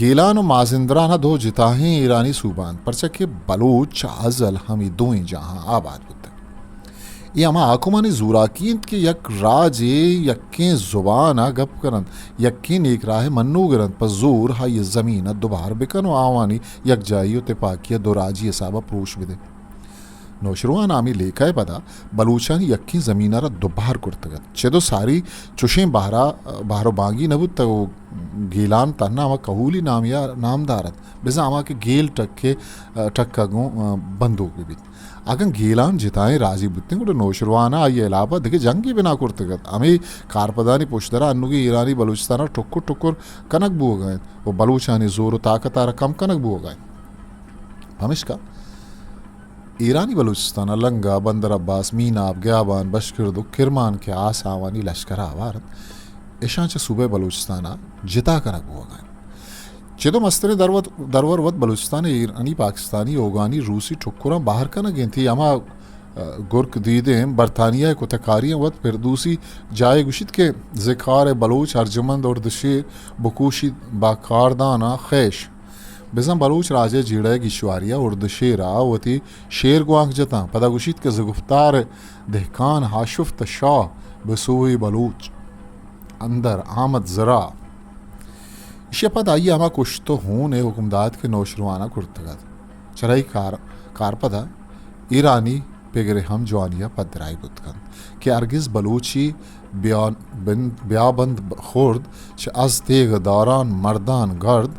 گیلان و مازندران ء دو جتاہیں ایرانی صوبہ انت، پرچا کہ بلوچ چہ ازل ہمے دوئیں جاہاں آباد بوتگ۔ اے ہما حاکمانی زوراکی انت کہ یک راجے یکیں زبان ء گپ کننت، یکیں نیک راہ ء منوگر انت، پہ زور آئی ء زمین ء دوبار بکن و آوانی یکجاہی و تپاکی ء دو راجی حساب ء پروش بدے۔ نوشیروان ءَ ہمے لیکہ ءِ پدا بلوچانی یکیں زمین ءَ را دوبہر کرتگ ات۔ چد ءُ ساری چشیں بہر ءَ، بہر ءُ بانگی نہ بوتگ ءُ گیلان تہنا ہما کہولی نامی ءَ نامدار ات، بزاں ہما کہ گیل ٹک ءِ، ٹک ءَ گوں بندوک بہ بیت۔ اگاں گیلان جتائیں راجے بوتیں، گڑا نوشیروان ءَ آئی ءِ ہلاپ ءَ دگہ جنگے بنا کرتگ ات۔ ہمے کارپدانی پشدر ءَ انوگیں ایرانی بلوچستان ءَ ٹکر ٹکر کنگ بوگ ءَ انت ءُ بلوچانی زور ءُ طاقت ءَ را کم کنگ بوگ ءَ انت۔ پمشکا ایرانی بلوچستان ءَ لنگا، بندر عباس، میناب، گیابان، بشکرد ءُ کرمان کہ آس آوانی لشکر ءَ ہوار انت، اشاں چہ صوبہ بلوچستان ءَ جتا کنگ بوگ ءَ انت۔ چد ءُ مستریں درور، درور وت بلوچستان ءِ ایرانی، پاکستانی، اوگانی، روسی ٹکراں بہر کنگ ءَ انت۔ اے ہما، ءَ، گرک دیدیں برطانیہ ءِ کتہ کاریاں وت فردوسی جاہ ءَ گوشیت کہ ذکار بلوچ ارجمند اردشیر بکوشیت با کارداناں خیش۔ بزاں بلوچ راج ءِ جیڑہ ءِ گیشواری ءَ اردشیر ءَ وتی شیر گوانک جتاں۔ پدا گوشیت کہ ز گفتار دہکان ہاشفت شاہ بہ سوی بلوچ اندر آمد زرا۔ ایشی ءَ پد آئی ءَ ہما کشت ءُ ہون ءِ حکم دات کہ نوشیروان ءَ کرتگ ات۔ چرآئی کار، کارپد ءَ ایرانی پگر ہم جوانی ءَ پدرائی بوت کنت کہ ہرگز بلوچی بیان-، بند-، بیابند خورد چہ از تیغ داران مردان گرد،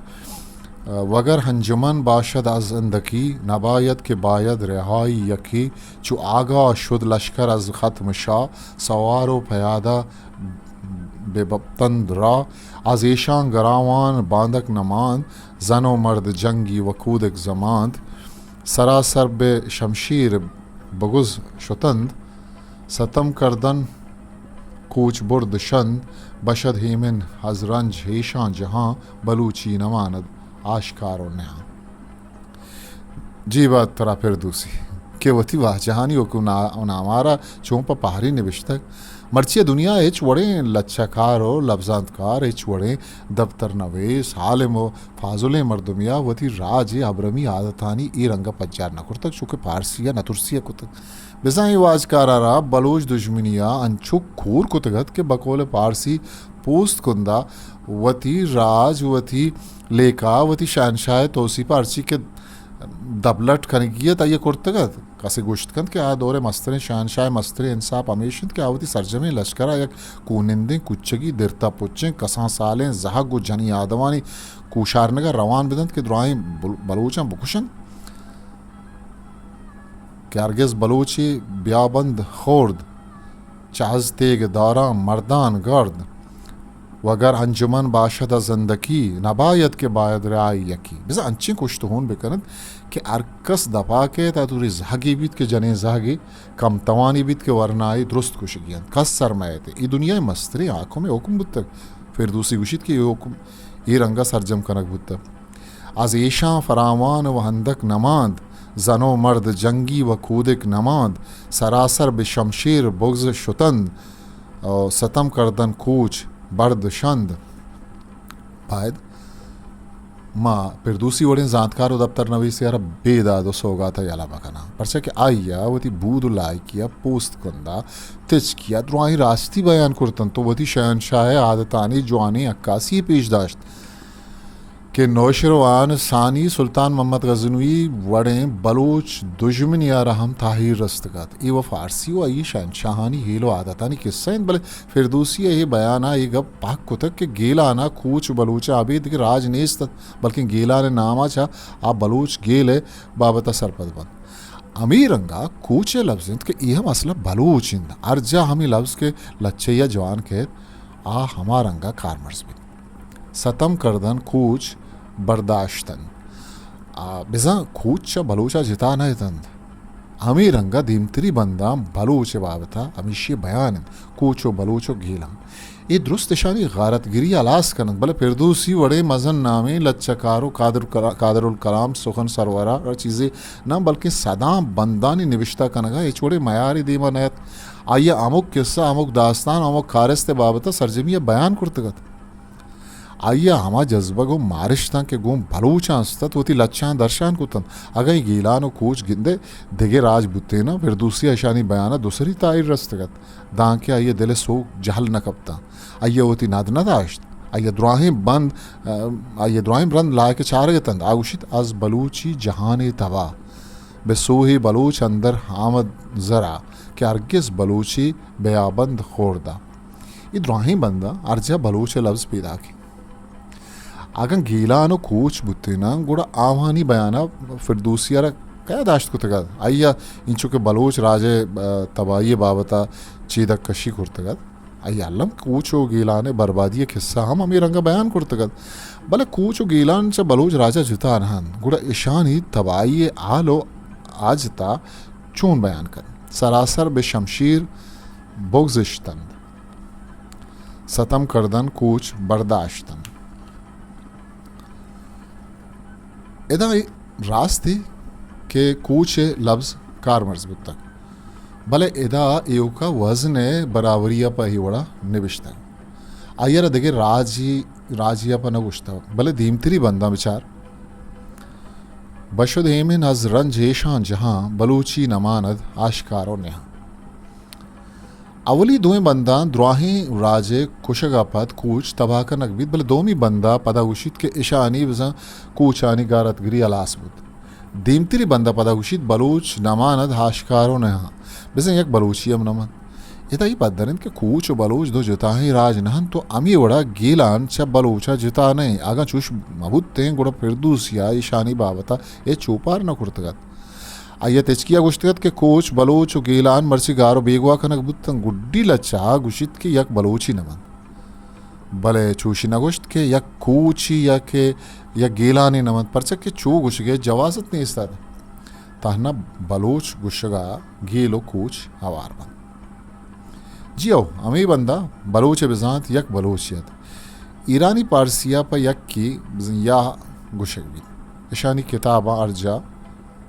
وگر انجمن باشد از اندکی، نباید که باید رهایی یکی، چو آگاه شد لشکر از ختم شاه، سوار و پیاده ببپتند راه، از ایشان گراوان باندک نماند، زن و مرد جنگی و کودک زماند، سراسر به شمشیر بگز شتند، ستم کردن کوچ برد شند، بشد هیمن از رنج هیشان جهان، بلوچی نماند آشکار و نهان۔ جی بات ترا فردوسی کہ وتی واجہانی حکم نا-، نامارا چون پہ پہری نبشتگ۔ مرچی دنیا ہچ وڑیں لچہ کار و لبزانت کار، ہچ وڑیں دپتر نویس، عالم و فاضلیں مردمیا وتی راج ء ابرمی عادتانی اے رنگ ء پجار نہ کرتگ، چو کہ پارسی ء نترسی ء کتگ۔ بزاں اے واجکار ء را بلوچ دژمنی ء انچو کور کتگ ات کہ بقول پارسی پوست کندا وتی راج، وتی لیکہ، وتی شہنشاہ ء توسیپ ء ہرچی کہ دبلٹ کنگی ات، آئی ء کرتگ ات۔ کسے گوشت کنت کہ آ دور ء مستریں شہنشاہ ء مستریں انساپ ہمیش انت کہ آ وتی سرجمیں لشکر ء یک کوہنندیں کوچگی درتہ پچیں کسان سالیں زہگ و جنی آدمانی کوشارنگ ء روان بدنت کہ دراہیں بل-، بلوچاں بکشنت۔ کہ ہرگز بلوچی بیابند خورد، چہ از تیگ داراں مردان گرد، وگر انجمن باشد از اندکی، نباید کہ باید رعای یکی۔ بزاں انچیں کشت و ہون بکنت کہ ہر کس دپا کیت، آ توری زہگی بیت کہ جنین زہگی کم توانی بیت کہ ورنائی درست کشگی انت۔ کس سر مئیت۔ اے دنیا ء مستریں حاکم ء حکم بوتگ۔ فردوسی گوشیت کہ اے حکم اے رنگ ء سرجم کنگ بوتگ۔ از ایشاں فراوان و ہندک نماند، زن و مرد جنگی و کودک نماند، سراسر بہ شمشیر بگز شتند، و ستم کردن کوچ برد شند۔ باید ما فردوسی وڑیں زانتکار و دپتر نویسے ء را بے داد و سوگات ء یلہ مہ کناں، پرچا کہ آئی ء وتی بود و لائکی ء پوست کندا تچکی ء دراہیں راستی بیان کرتنت و وتی شہنشاہ ء عادتانی جوانیں عکاسی پیش داشت۔ کہ نوشیروان ثانی سلطان محمد غزنوی وڑیں بلوچ دژمنی ء را ہم تاہیر رستگ ات۔ اے و فارسی و آئی شہنشاہانی ہیل و عادتانی قصہ انت، بلے فردوسی ء اے بیان ء اے گپ پہک کتگ کہ گیلان ء کوچ بلوچ ء ابید دگہ راج نیست ات، بلکیں گیلان ء نام ء چہ آ بلوچ گیل ء بابت ء سرپد بنت۔ ہمے رنگ ء کوچ ء لبز انت کہ اے ہم اصل ء بلوچ انت۔ ہر جاہ ہمے لبز کہ لچہ ء جوان کیت، آ ہما رنگ ء کارمرز بیت۔ ستم کردن کوچ برداشتن۔ آ، بزاں کوچ چہ بلوچ ء جتا نہ اتنت۔ ہمے رنگ ء دیمتری بنداں بلوچ ء بابت ء ہمیشی بیان انت، کوچ و بلوچ و گیلان۔ اے درست اشانی غارت گری ء ہلاس کننت، بلے فردوسی وڑیں مزن نامیں لچہ کار و قادر کلا-، قادر الکلام سخن سرور ء چیزے نہ، بلکیں سداں بندانی نبشتہ کنگ ء ہچ وڑیں میارے دیما نہ ات۔ آئی ء ہمک قصہ، ہمک داستان، ہمک کارست ء بابت ء سرجمی ء بیان کرتگ ات۔ آئی ء ہما جذبگ و مارشتاں کہ گوں بلوچاں است ات، وتی لچہاں درشان کت انت۔ اگاں اے گیلان و کوچ گندئے دگہ راج بوتیناں، فردوسی ء اشانی بیان ء دوسری تاہیر رستگ ات، دانکہ آئی ء دل ء سوک جہل نہ کپتاں۔ آئی ء وتی ند نہ داشت۔ آئی ء دراہیں بند، آئی ء دراہیں رند لائق چارگ اتنت۔ آ گوشیت، از بلوچی جہانے تباہ۔ بہ سوہے بلوچ اندر آمد زرا کہ ہرگز بلوچی بیابند خوردہ۔ اے دراہیں بنداں ہر جاہ بلوچ ءِ لبز پیداک انت۔ اگاں گیلان و کوچ بوتیناں، گڑا آوانی بیان ءَ فردوسی ءَ را کیا داشت کتگ ات؟ آئی ءَ انچو کہ بلوچ راج ءِ، آ، تباہی ءِ بابت ءَ چیدگ کشی کرتگ ات۔ آئی ءَ الم کوچ و گیلان ءِ بربادی ءِ کسہ ہم ہمے رنگ ءَ بیان کرتگ ات۔ بلے کوچ و گیلان چہ بلوچ راج ءَ جتا نہ انت، گڑا اشانی تباہی ءِ حال و حاجت ءَ چون بیان کنت؟ سراسر بہ شمشیر بگزشتنت، ستم کردن کوچ برداشتنت۔ ادا اے راستی کہ کوچ ءِ لبز کارمرز بوتگ، بلے ادا ایوکا وزن ءِ برابری ءَ پہ اے وڑا نبشتگ۔ آئی ءَ را دگہ راجی، راجی ءَ پہ نہ گوشتگ، بلے دیمتری بنداں بچار۔ بشد ایمن از رنج ایشان جہاں، بلوچی نماند آشکار و نہاں۔ اولی دوئیں بنداں دراہیں راج ءِ کشگ ءَ پد کوچ تباہ کنگ بیت، بلے دومی بند ءَ پدا گوشیت کہ اشانی بزاں کوچانی گارتگری ہلاس بوت۔ دیمتری بند ءَ پدا گوشیت، بلوچ نماند آشکار و نہاں، بزاں یک بلوچی ہم نماند۔ ادا اے پدر انت کہ کوچ و بلوچ دو جتاہیں راج نہ انت و ہمے وڑا گیلان چہ بلوچ ءَ جتا نہ انت۔ اگاں چوش مہ بوتیں، گڑا فردوسی ءَ ایشانی بابت ءَ ہچ اوپار نہ کرتگ ات۔ آئی ءَ تچکی ءَ گوشتگ ات کہ کوچ، بلوچ و گیلان مرچی گار و بیگواہ کنگ بوتنت۔ گڈی لچہ ءَ گوشیت کہ یک بلوچی نہ بنت۔ بلے چوشی نہ گوشت کہ یک کوچی یا کہ یک گیلانے نہ بنت، پرچا کہ چو گوشگ ءِ جوازت نیست ات۔ تہنا بلوچ گوشگ ءَ گیل و کوچ ہوار بنت۔ جی ہو، ہمے بند ءَ بلوچ ءِ بزانت یک بلوچے ات۔ ایرانی پارسی ءَ پہ یکے بزاں یا گوشگ بیت۔ اشانی کتاباں ہر جاہ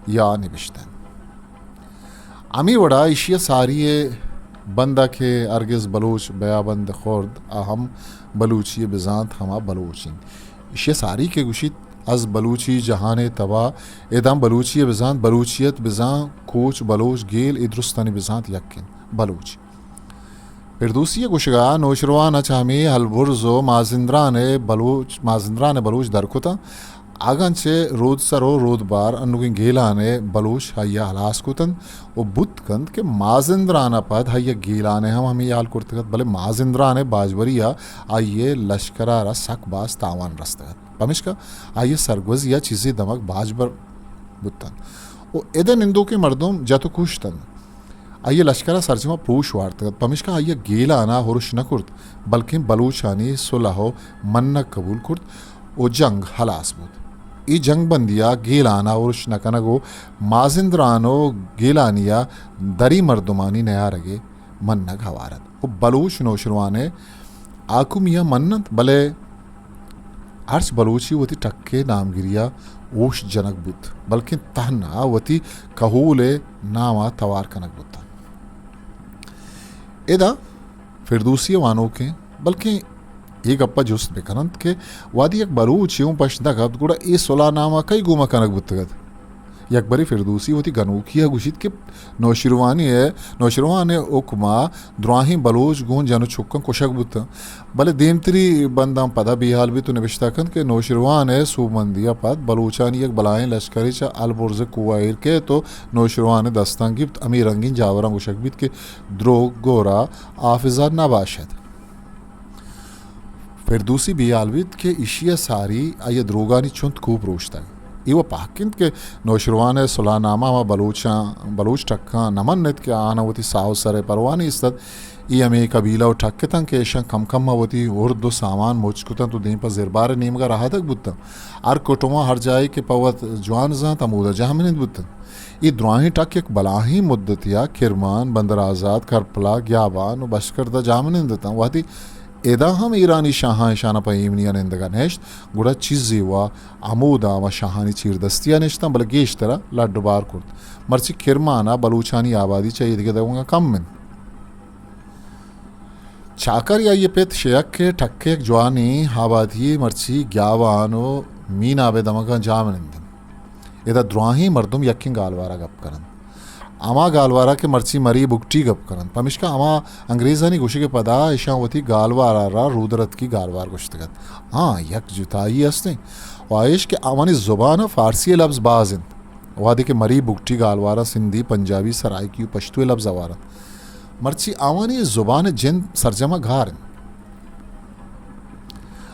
یا نبشتہ انت۔ ہمے وڑا ایشی ءَ ساری ءِ بند ءَ کہ ہرگز بلوچ بیابند خورد ءَ ہم بلوچی ءِ بزانت ہما بلوچ انت۔ ایشی ءَ ساری کہ گوشیت، از بلوچی جہان تباہ، ادا ہم بلوچی ءِ بزانت، بلوچیت بزاں کوچ، بلوچ، گیل، اے درستانی بزانت یک انت، بلوچ۔ فردوسی ءِ گوشگ ءَ نوشیروان ءَ چہ ہمے البرز و مازندران ءِ بلوچ، مازندران ءِ بلوچ در کتاں۔ اگاں چہ رودسر و رودبار انوگیں گیلان ءِ بلوچ آئی ءَ ہلاس کتنت و بوت کنت کہ مازندران ءَ پد آئی ءَ گیلان ءِ ہم ہمے حال کرتگ ات، بلے مازندران ءِ باجبری ءَ آئی ءِ لشکر ءَ را سک باز تاوان رستگ ات، پمیشکا آئی ءِ سرگوزی ءَ چیزے دمگ باجبر بوتنت و ادا نندوکیں مردم جت و کشتنت۔ آئی ءِ لشکر ءَ سرجم ءَ پروش وارتگ ات، پمیشکا آئی ءَ گیلان ءَ ارش نہ کرت، بلکیں بلوچانی صلح ءُ منّگ قبول کرت ءُ جنگ ہلاس بوت۔ اے جنگ بندی ءَ گیلان ءَ ارش نہ کنگ ءُ مازندران ءُ گیلانی ءَ دری مردمانی نیارگ ءِ منّگ ہوار ات ءُ بلوچ نوشیروان ءِ حاکمی ءَ منّ انت، بلے ہرچ بلوچے وتی ٹک ءِ نامگیری ءَ ہوش جنگ بوت، بلکیں تہنا وتی کہول ءِ نام ءَ توار کنگ بوت۔ ادا فردوسی ءِ وانوکیں بلکیں اے گپ ءَ جست بہ کن انت کہ وہدے یک بلوچے اوں پشت نہ کپت، گڑا اے صلح نامہ کئی گوما کنگ بوتگ ات؟ یک برے فردوسی وتی گنوکی ءَ گوشیت کہ نوشیروانی ءِ، نوشیروان ءِ حکم ءَ دراہیں بلوچ گوں جن ءُ چکاں کشگ بوتاں، بلے دیمتری بنداں پدا بیہال بیت ءُ نبشتہ کنت کہ نوشیروان ءِ سوبمندی ءَ پد بلوچانی یک بلاہیں لشکرے چہ البرز ءِ کوہ ءَ ایر کیت ءُ نوشیروان ءِ دستاں گپت۔ ہمے رنگیں جاوراں گوشگ بیت کہ دروگ گور ءَ حافظ ءَ نہ باشد۔ فردوسی بیہال بیت کہ ایشی ءَ ساری آئی ءِ دروگانی چنت کوہ پروشتگ۔ اے وَ پہک انت کہ نوشیروان ءِ صلح نامہ ہما بلوچاں، بلوچ ٹکاں نہ منّ ات کہ آہاناں وتی ساہ ءُ سر ءِ پرواہ نیست ات۔ اے ہمے قبیلہ ءُ ٹک اتنت کہ ایشاں کم کم ءَ وتی ہرد ءُ سامان مچ کتنت ءُ دیم پہ زربار ءِ نیمگ ءَ رہادگ بوتنت۔ ہر کٹم ءَ ہر جاہے کہ پہ وت جوان زانت، ہمودا جہمنند بوتنت۔ اے دراہیں ٹک یک بلاہیں مدتے ءَ کرمان، بندر آزاد، کرپلا، گیابان ءُ بشکرد ءَ جہمنند اتاں۔ وہدے ادا ہم ایرانی شاہاں اشاناں پہ ایمنی ءَ نندگ ءَ نہشت، گڑا چیزے وَ ہمودا ہما شاہانی چیردستی ءَ نشتاں، بلے گیشتر ءَ لڈ ءُ بار کرت۔ مرچی کرمان ءَ بلوچانی آبادی چہ ایدگہ دمگاں کم انت۔ چاکر یا آئی ءِ پت شیک ءِ ٹک ءِ یک جوانیں آبادی یے مرچی گیابان ءُ میناب ءِ دمگاں جاہ منند انت۔ ادا دراہیں مردم یکیں گالوار ءَ گپ کن انت۔ ہما گالوار ءَ کہ مرچی مری بگٹی گپ کن انت، پمیشکا ہما انگریزانی گوشگ ءِ پدا اشاں وتی گالوار ءَ را رودرتکی گالوار گوشتگ ات۔ ہاں، یک جتائی است انت ءُ آ ایش کہ آوانی زبان ءَ فارسی ءِ لبز باز انت۔ وہدے کہ مری، بگٹی، گالوارا، سندھی، پنجابی، سرائیکی و پشتوئے لبز ہوار انت۔ مرچی آوانی زبان ء جند سرجم ء گار انت۔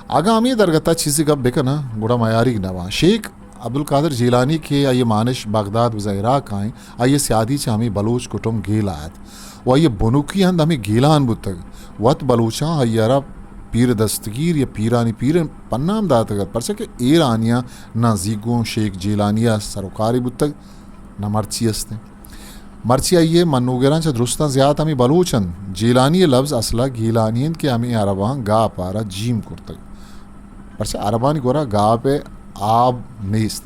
اگاں ہمے درگت ء چیزے گپ بکناں، گڑا میاریگ نہ باں۔ شیخ عبدالقادر جیلانی کہ آئی ء مانش بغداد بزاں عراق ء انت، آئی ء سیادی چہ ہمے بلوچ کٹم گیل ء ات و آئی ء بنکی ہند ہمے گیلان بوتگ۔ وت بلوچاں آئی ء را پیر دستگیر یا پیرانی پیر پنام داتگ ات، پرچا کہ ایرانیاں نہ زیگوں شیخ جیلانی ء سروکارے بوتگ، نہ مرچی است انت۔ مرچی آئی ء منوگراں چہ درستاں زیات ہمے بلوچ انت۔ جیلانی ء لبز اصل ء گیلانی انت کہ ہمے عرباں گاپ ء را جیم کرتگ۔ پرچا عربانی گورا گاپ ء آب نیست۔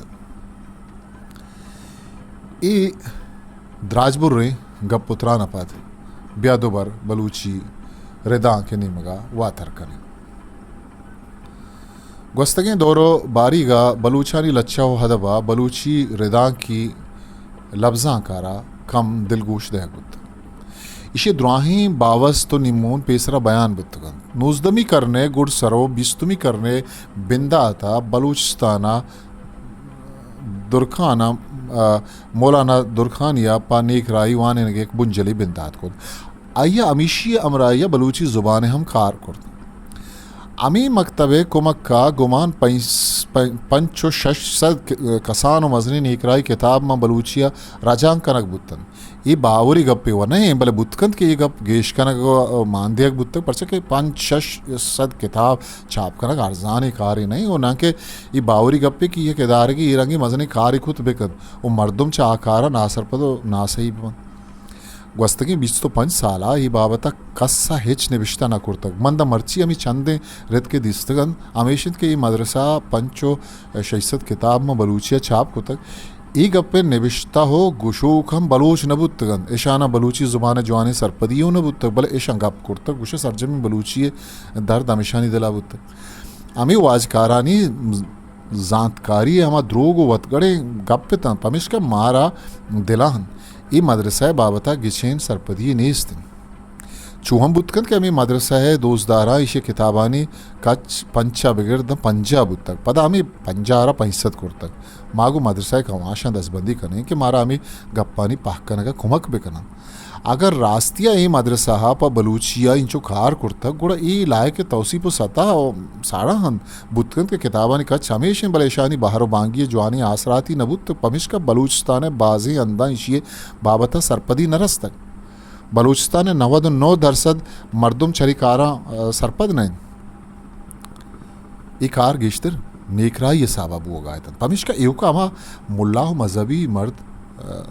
اے دراجبریں گپ و تران ء پد بیا دوبر بلوچی ردانک ء نیمگ ء واتر کنیں۔ گوستگیں دور و باریگ ء بلوچانی لچہ و ادب ء بلوچی ردانکی لبزانک ء را کم دلگوش دئیگ بوت۔ ایشی ء دراہیں باوست و نیمون پیسرا بیان بوتگ انت۔ نوزدہمی کرن ء گڈسر و بیستمی کرن ء بندات ء بلوچستان ء درخان ء، آ، مولانا درخانی ء پہ نیک راہی وانینگ ء یک بنجلے بندات کت۔ آئی ء ہمیشی ء ہمراہی ء بلوچی زبان ء ہم کار کرت۔ ہمے مکتب ء کمک ء گمان پنچ، پنچ و شش سد ک-، کسان و مزنیں نیکراہی کتاب ماں بلوچی ء رجانک کنگ بوت انت۔ اے باوری گپے و نہ انت، بلے بوت کنت کہ اے گپ گیش کنگ و مان دیگ بوتگ، پرچا کہ پنچ شش سد کتاب چاپ کنگ ارزانیں کارے نہ انت و ناں کہ اے باوری گپے کہ یک ادارگے اے رنگیں مزنیں کارے کت بہ کنت و مردم چہ آ کار ء ناسرپد و ناسہی بہ بنت۔ گوستگیں بیست و پنچ سال ء اے بابت ء کس ء ہچ نبشتہ نہ کرتگ۔ من داں مرچی ہمے چندیں رتکے دیستگ انت، ہمیش انت کہ اے مدرسہ ء پنچ و شش سد کتاب ماں بلوچی ء چاپ کتگ۔ اے گپ ء نبشتہ و گشوک ہم بلوچ نہ بوتگ انت۔ اشاناں بلوچی زبان ء جوانیں سرپدی ہم نہ بوتگ، بلے اشاں گپ کرتگ، گوشہ سرجمیں بلوچی ء درد ہمیشانی دل ء بوتگ۔ ہمے واجکارانی زانتکاری ء ہما دروگ و وتگڑیں گپ اتاں، پمیشکا مارا دل ء انت۔ اے مدرسہ ء بابت ء گچین سرپدی نیست انت۔ چو ہم بوت کنت کہ ہمے مدرسہ ء دوستداراں ایشی ء کتابانی کچ پنچ ء بگر داں پنجاہ بوتگ، پدا ہمے پنجاہ ء را پنچ سد کرتگ۔ ما گوں مدرسہ ء کماشاں دزبندی کنیں کہ مارا ہمے گپانی پہک کنگ ء کمک بہ کننت۔ اگر راستی ء اے مدرسہ ء پہ بلوچی ء اینچو کار کرتگ، گڑا اے لائق توسیپ و ستا و ساڑا انت۔ بوت کنت کہ کتابانی کچ ہمیش انت، بلے اشانی بہر و بانگی ء جوانیں آسراتی نہ بوتگ، پمیشکا بلوچستان ء بازیں ہنداں ایشی ء بابت ء سرپدی نہ رستگ۔ بلوچستان ء نود و نو درسد مردم چرے کاراں، ء، سرپد نہ انت۔ اے کار گیشتر نیکراہی ء سبب بوگ ء اتنت۔ پمیشکا ایوکا ہما ملا و مذہبی مرد، ء،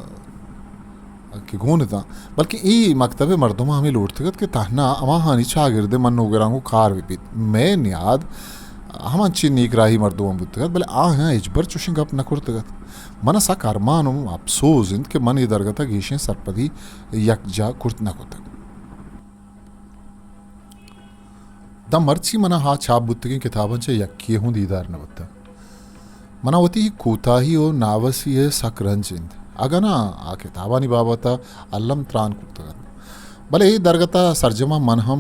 کہ گون اتاں، بلکیں اے مکتب ء مردماں ہمے لوٹتگ ات کہ تہنا ہماہانی چاگرد ء منوگراں گوں کار بہ بیت۔ مئے نیاد ہمانچیں نیکراہی مردماں بوتگ ات، بلے آیاں ہچبر چوشیں گپ نہ کرتگ ات۔ من ء سک ارمان و اپسوز انت کہ من اے درگت ء گیشیں سرپدی یکجا کرت نہ کتگ۔ داں مرچی من ء آ چاپ بوتگیں کتاباں چہ یکے ء ہوں دیدار نہ بوتگ۔ من ء وتی کوتاہی و ناوسی ء سک رنج انت، اگاں ناں آ کتابانی بابت ء الم تران کرتگ ات۔ بلے اے درگت ء سرجم ء من ہم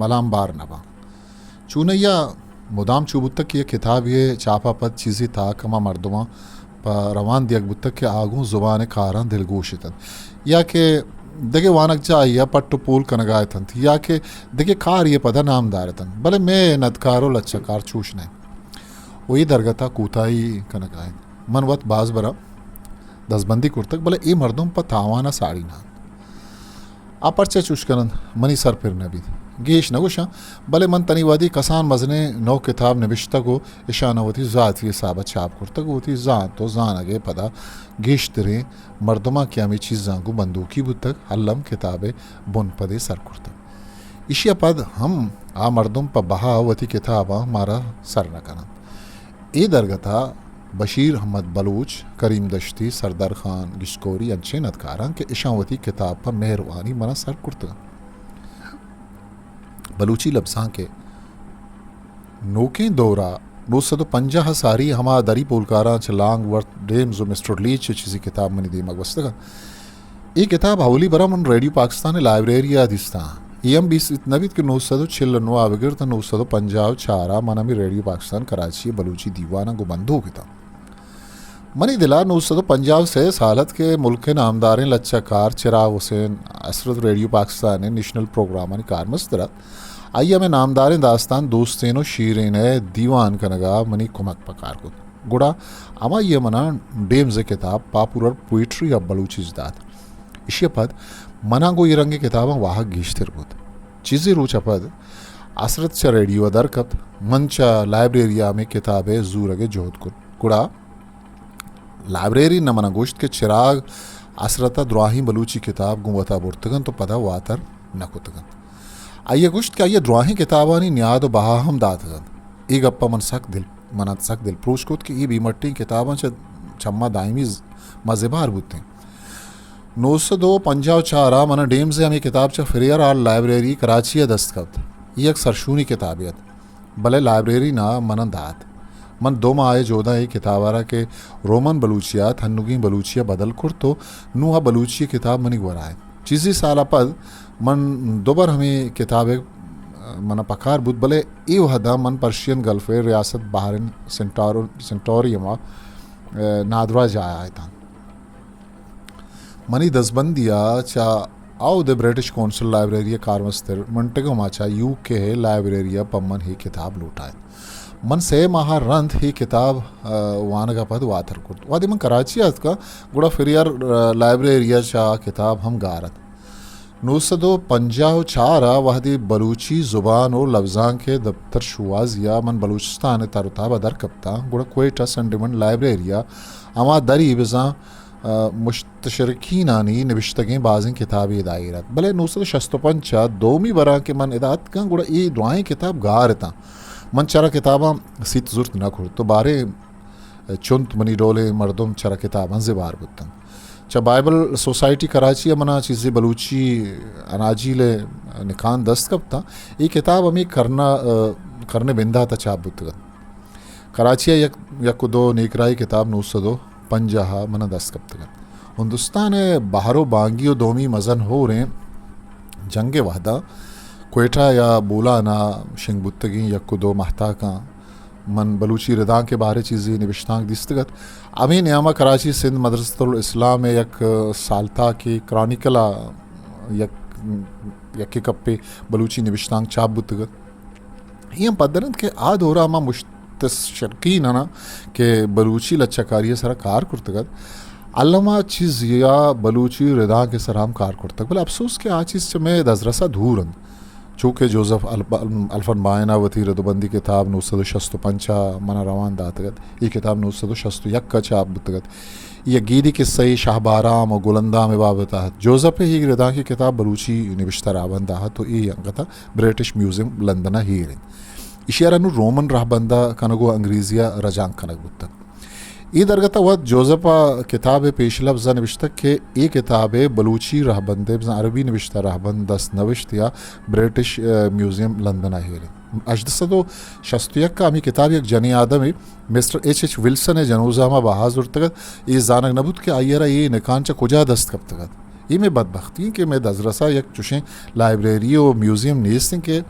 ملام بار نہ باں۔ چونائی ء مدام چو بوتگ کہ یک کتابے ء چاپ ء پد چیزے تاک ہما مردماں پہ روان دیگ بوتگ کہ آ گوں زبان ء کاراں دلگوش اتنت، یا کہ دگہ وانگجاہے ء پٹ و پول کنگ ء اتنت، یا کہ دگہ کارے ء پدا نامدار اتنت، بلے مئے ندکار و لچہ کار چوش نہ انت و اے درگت ء کوتاہی کنگ ء انت۔ من وت باز براں دزبندی کرتگ، بلے اے مردم پہ تاوان ء ساڑی نہ انت۔ آ پرچہ چوش کننت؟ منی سر پر نہ بیت، گیش نہ گوشاں، بلے من تنی وہدی کسان مزنیں نو کتاب نبشتگ و اشاناں وتی ذاتی حساب ء چاپ کرتگ و وتی زانت و زانگ ء پدا گیشتریں مردماں کہ ہمے چیزاں گوں بندوکی بوتگ، الم کتاب ء بن پدے سر کرتگ۔ ایشی ء پد ہم آ مردم پہ بہا وتی کتاباں مارا سر نہ کننت۔ اے درگت ء بشیر احمد بلوچ، کریم دشتی، سردار خان گشکوری انچیں ندکاراں کہ اشاں وتی کتاب پہ مہروانی منا سر کرتگ انت۔ بلوچی لبزانک ء نوکیں دور ء نو سد و پنجاہ ء ساری ہما دری پولکاراں چہ لانگ ورتھ ڈیمز و مسٹر لیچ ء چیزی کتاب منی دیما گوستگ انت۔ اے کتاب اولی برا من ریڈیو پاکستان ء لائبریری ء دیستاں۔ اے ہم بیست نہ بیت کہ نو سد و چل و نو ء بگر تاں نو سد و پنجاہ و چار ء من ہمے ریڈیو پاکستان کراچی ء بلوچی دیوان ء گوں بندوک اتاں۔ منی دل ءَ نو سد ءُ پنجاہ ءُ سے سال ات کہ ملک ءِ نامداریں لچہ کار چراغ حسین حسرت ریڈیو پاکستان ءِ نیشنل پروگرامانی کارمستر ات۔ آئی ءَ ہمے نامداریں داستان دوستین ءُ شیرین ءِ دیوان کنگ ءَ منی کمک پکار کت۔ گڑا ہمائی ءَ من ءَ ڈیمز ءِ کتاب پاپولر پوئٹری آف بلوچیز دات۔ ایشی ءَ پد من ءَ گوں اے رنگیں کتاباں واہگ گیشتر بوت۔ چیزے روچ ءَ پد حسرت چہ ریڈیو ءَ در کپت۔ من چہ لائبریری ءَ ہمے کتاب ءِ زورگ ءِ جہد کت۔ گڑا لائبریرین ءَ من ءَ گوشت کہ چراگ حسرت ءَ دراہیں بلوچی کتاب گوں وت ءَ برتگ انت ءُ پدا واتر نہ کتگ انت۔ آئی ءَ گوشت کہ آئی ءَ دراہیں کتابانی نیاد ءُ بہا ہم داتگ انت۔ اے گپ ءَ من سک دل، من ءَ سک دلپروش کت کہ اے بے مٹیں کتاباں چہ، چہ ما دائمی ز-، ما زبہر بوتیں۔ نو سد ءُ پنجاہ ءُ چار ءَ من ءَ ڈیمز ءِ ہمے کتاب چہ فریئر ہال لائبریری کراچی ءَ دست کپت۔ اے یک سرشونی کتابے ات، بلے لائبریرین ءَ من ءَ دات۔ من دو ماہ ءِ جہد ءَ اے کتاب ءَ را کہ رومن بلوچی ءَ ات، ہنوگیں بلوچی ءَ بدل کرت ءُ نوں آ بلوچی ءِ کتاب منی گورا انت۔ چیزے سال ءَ پد من دوبر ہمے کتاب ءَ من ءَ پکار بوت، بلے اے وہد ءَ من پرشین گلف ءِ ریاست بحرین سینٹارو-، سینٹوریم ءَ، نادراہ جاہ ءَ اتاں۔ منی دزبندی ءَ چہ اود ءِ برٹش کونسل لائبریری ءِ کارمستر منٹگم ءَ چہ یو کے ءِ لائبریری ءَ پہ من اے کتاب لوٹائینت۔ من سے ماہ ءَ رند اے کتاب، ءَ، وانگ ءَ پد واتر کرت۔ وہدے من کراچی ءَ اتکاں، گڑا فریئر، ءَ، لائبریری ءَ چہ آ کتاب ہم گار ات۔ نو سد ءُ پنجاہ ءُ چار ءَ وہدے بلوچی زبان ءُ لبزانک ءِ دپتر شوہازی ءَ من بلوچستان ءِ تر ءُ تاب ءَ در کپتاں، گڑا کوئٹہ سنڈیمن لائبریری ءَ ہما دری بزاں، ءَ، مستشرقینانی نبشتگیں بازیں کتابے ادا ایر ات۔ بلے نو سد ءُ شست ءُ پنچ ءَ دومی براں کہ من ادا اتکاں، گڑا اے دراہیں کتاب گار اتاں۔ من چرا کتاباں سیت زرت نہ کرت ءُ باریں چنت منی ڈولیں مردم چرا کتاباں زبہر بوتنت۔ چہ بائبل سوسائٹی کراچی ءَ من ءَ چیزے بلوچی اناجیل ءِ نکان دست کپتاں۔ اے کتاب ہمے کرن ءَ، ءَ، کرن ءِ بندات ءَ چاپ بوتگ انت۔ کراچی ءَ یک، یک ءُ دو نیکراہی کتاب نو سد ءُ پنجاہ ءَ من ءَ دست کپتگ انت۔ ہندوستان ءِ بہر ءُ بانگی ءُ دومی مزن ہوریں جنگ ءِ وہد ءَ کوئٹہ یا بولان ءَ شنگ بوتگیں یک ءُ دو ماہتاکاں من بلوچی ردانک ءِ بارے چیزے نبشتانک دیستگ ات۔ ہمے نیام ءَ کراچی سندھ مدرسۃ الاسلام ءِ یک سالتاکے کرانیکل ءَ یک، یکے کپے بلوچی نبشتانک چاپ بوتگ ات۔ اے ہم پدر انت کہ آ دور ءَ ہما مستشرقین اناں کہ بلوچی لچہ کاری ءِ سرا کار کرتگ ات، الما چیز یا بلوچی ردانک ءِ سرا ہم کار کرتگ، بلے افسوس کہ آ چیز چہ مئے دزرس ءَ دور انت۔ چو کہ جوزف الپ-، الفنبائن ءَ وتی ردبندی کتاب نو سد ءُ شست ءُ پنچ ءَ من ءَ روان داتگ ات، اے کتاب نو سد ءُ شست ءُ یک ءَ چاپ بوتگ ات۔ یک گیدی قصہ ئے شاہ بارام ءُ گلندام ءِ بابت ءَ ات۔ جوزف ءِ اے ردانکی کتاب بلوچی نبشتہ راہبند ءَ ات ءُ اے انگت ءَ برٹش میوزیم لندن ءَ ایر انت۔ ایشی ءَ را نوں رومن راہبند ءَ کنگ ءُ انگریزی ءَ رجانک کنگ بوتگ۔ اے درگت ءَ وت جوزپ ءَ کتاب ءِ پیش لبز ءَ نبشتگ کہ اے کتاب ءِ بلوچی راہبند ءِ بزاں عربی نبشتہ راہبند دست نوشت یا برٹش، ءَ، میوزیم لندن ءَ ایر انت۔ ہژدہ سد ءُ شست ءُ یک ءَ ہمے کتاب یک جنیں آدمے مسٹر ایچ ایچ ولسن ءِ جنوزام ءَ بہا زرتگ ات۔ اے زانگ نہ بوت کہ آئی ءَ را اے نکان چہ کجا دست کپتگ ات۔ اے مئے بدبختی انت کہ مئے دزرس ءَ یک چوشیں لائبریری ءُ میوزیم نیست انت کہ،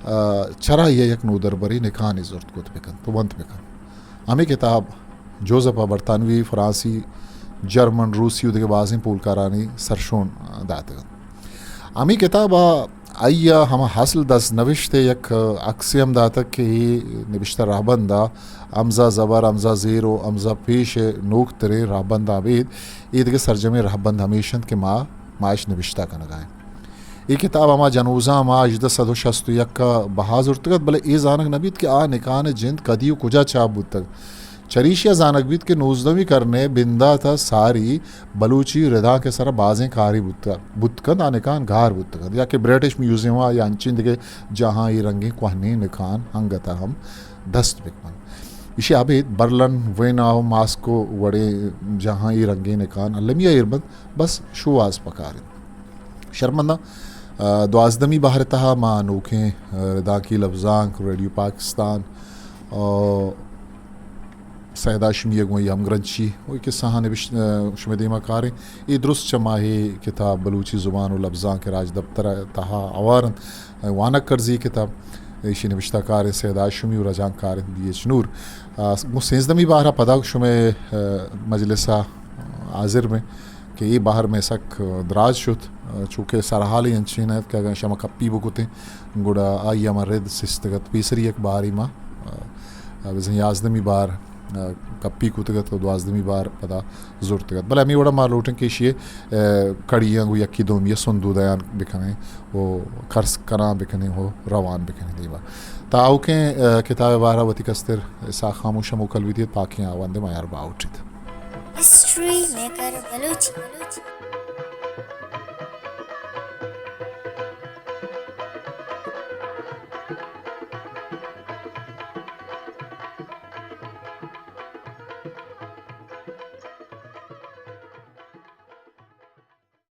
ءَ، چرا آئی ءَ یک نودربریں نکانے زرت کت بہ کنت ءُ ونت بہ کنت۔ ہمے کتاب جوزپ ءَ برطانوی، فرانسی، جرمن، روسی ءُ دگہ بازیں پولکارانی سرشون داتگ انت۔ ہمے کتاب ءَ آئی ءَ ہما اصل دست نوشت ءِ یک عکسے ہم داتگ کہ اے نبشتہ راہبند ءَ ہمزہ زبر، ہمزہ زیر ءُ ہمزہ پیش ءِ نوکتریں راہبند ءَ ابید اے دگہ سرجمیں راہبند ہمیش انت کہ ما، ما اش نبشتہ کنگ ءَ ایں۔ اے کتاب ہما جنوزام ءَ ہژدہ سد ءُ شست ءُ یک ءَ بہا زرتگ ات، بلے اے زانگ نہ بیت کہ آ نکان ءِ جند کدی ءُ کجا چاپ بوتگ۔ چریشی ءَ زانگ بیت کہ نوزدہمی کرن ءِ بندات ءَ ساری بلوچی ردانک ءِ سرا بازیں کارے بوت، بوت کنت، آ نکان گار بوت کنت، یا کہ برٹش میوزیم ءَ یا انچیں دگہ جاہاں اے رنگیں کوہنیں نکان انگت ءَ ہم دست بہ کنت۔ ایشی ءَ ابید برلن، وینا ءُ ماسکو وڑیں جاہاں اے رنگیں نکان المی ءَ ایر بنت، بس شوہاز پکار انت۔ شرمنداں، ءَ، دوازدہمی بہر ءِ تہا ما نوکیں، ءَ، ردانکی لبزانک ریڈیو پاکستان ءُ سید ہاشمی ءَ گوں آئی ہمگرنچی ءُ اے کسہاں نبشت، ءَ، شمئے دیما کاریں۔ اے درست چہ ماہے کتاب بلوچی زبان ءُ لبزانک ءِ راجدپتر ءِ تہا ہوار انت۔ وانگ کرزی کتاب۔ ایشی نبشتہ کار سید ہاشمی و رجانک کار بی ایچ نور۔ آ، گوں سیزدہمی بہر ءَ پدا شمئے، آ، مجلس ءَ حاضر بیں کہ اے بہر مئے سک دراج شت، آ، چونکہ سرحال انچین ات کہ اگاں شما کپی بکتیں گڑا آئی ءَ ما رد سستگ ات۔ پیسری یک بہرے ما، آ، آ، بزاں یازدہمی بہر، آ، کپی کتگ ات و دوازدہمی بہر پدا زرتگ ات۔ بلے ہمے وڑا ما لوٹیں کہ ایشی ءِ، آ، کڑیاں گوں یکی دومی ءَ سندودیان بکنیں و کرس کنان بکنیں و روان بکنیں دیما۔ تا آؤکیں، آ، کتاب ءِ بہر ءَ وتی کستر اسحاق خاموش ءَ موکل بیت، پاکیں آوندے ما یار باہوٹ ایت۔ History maker Balochi.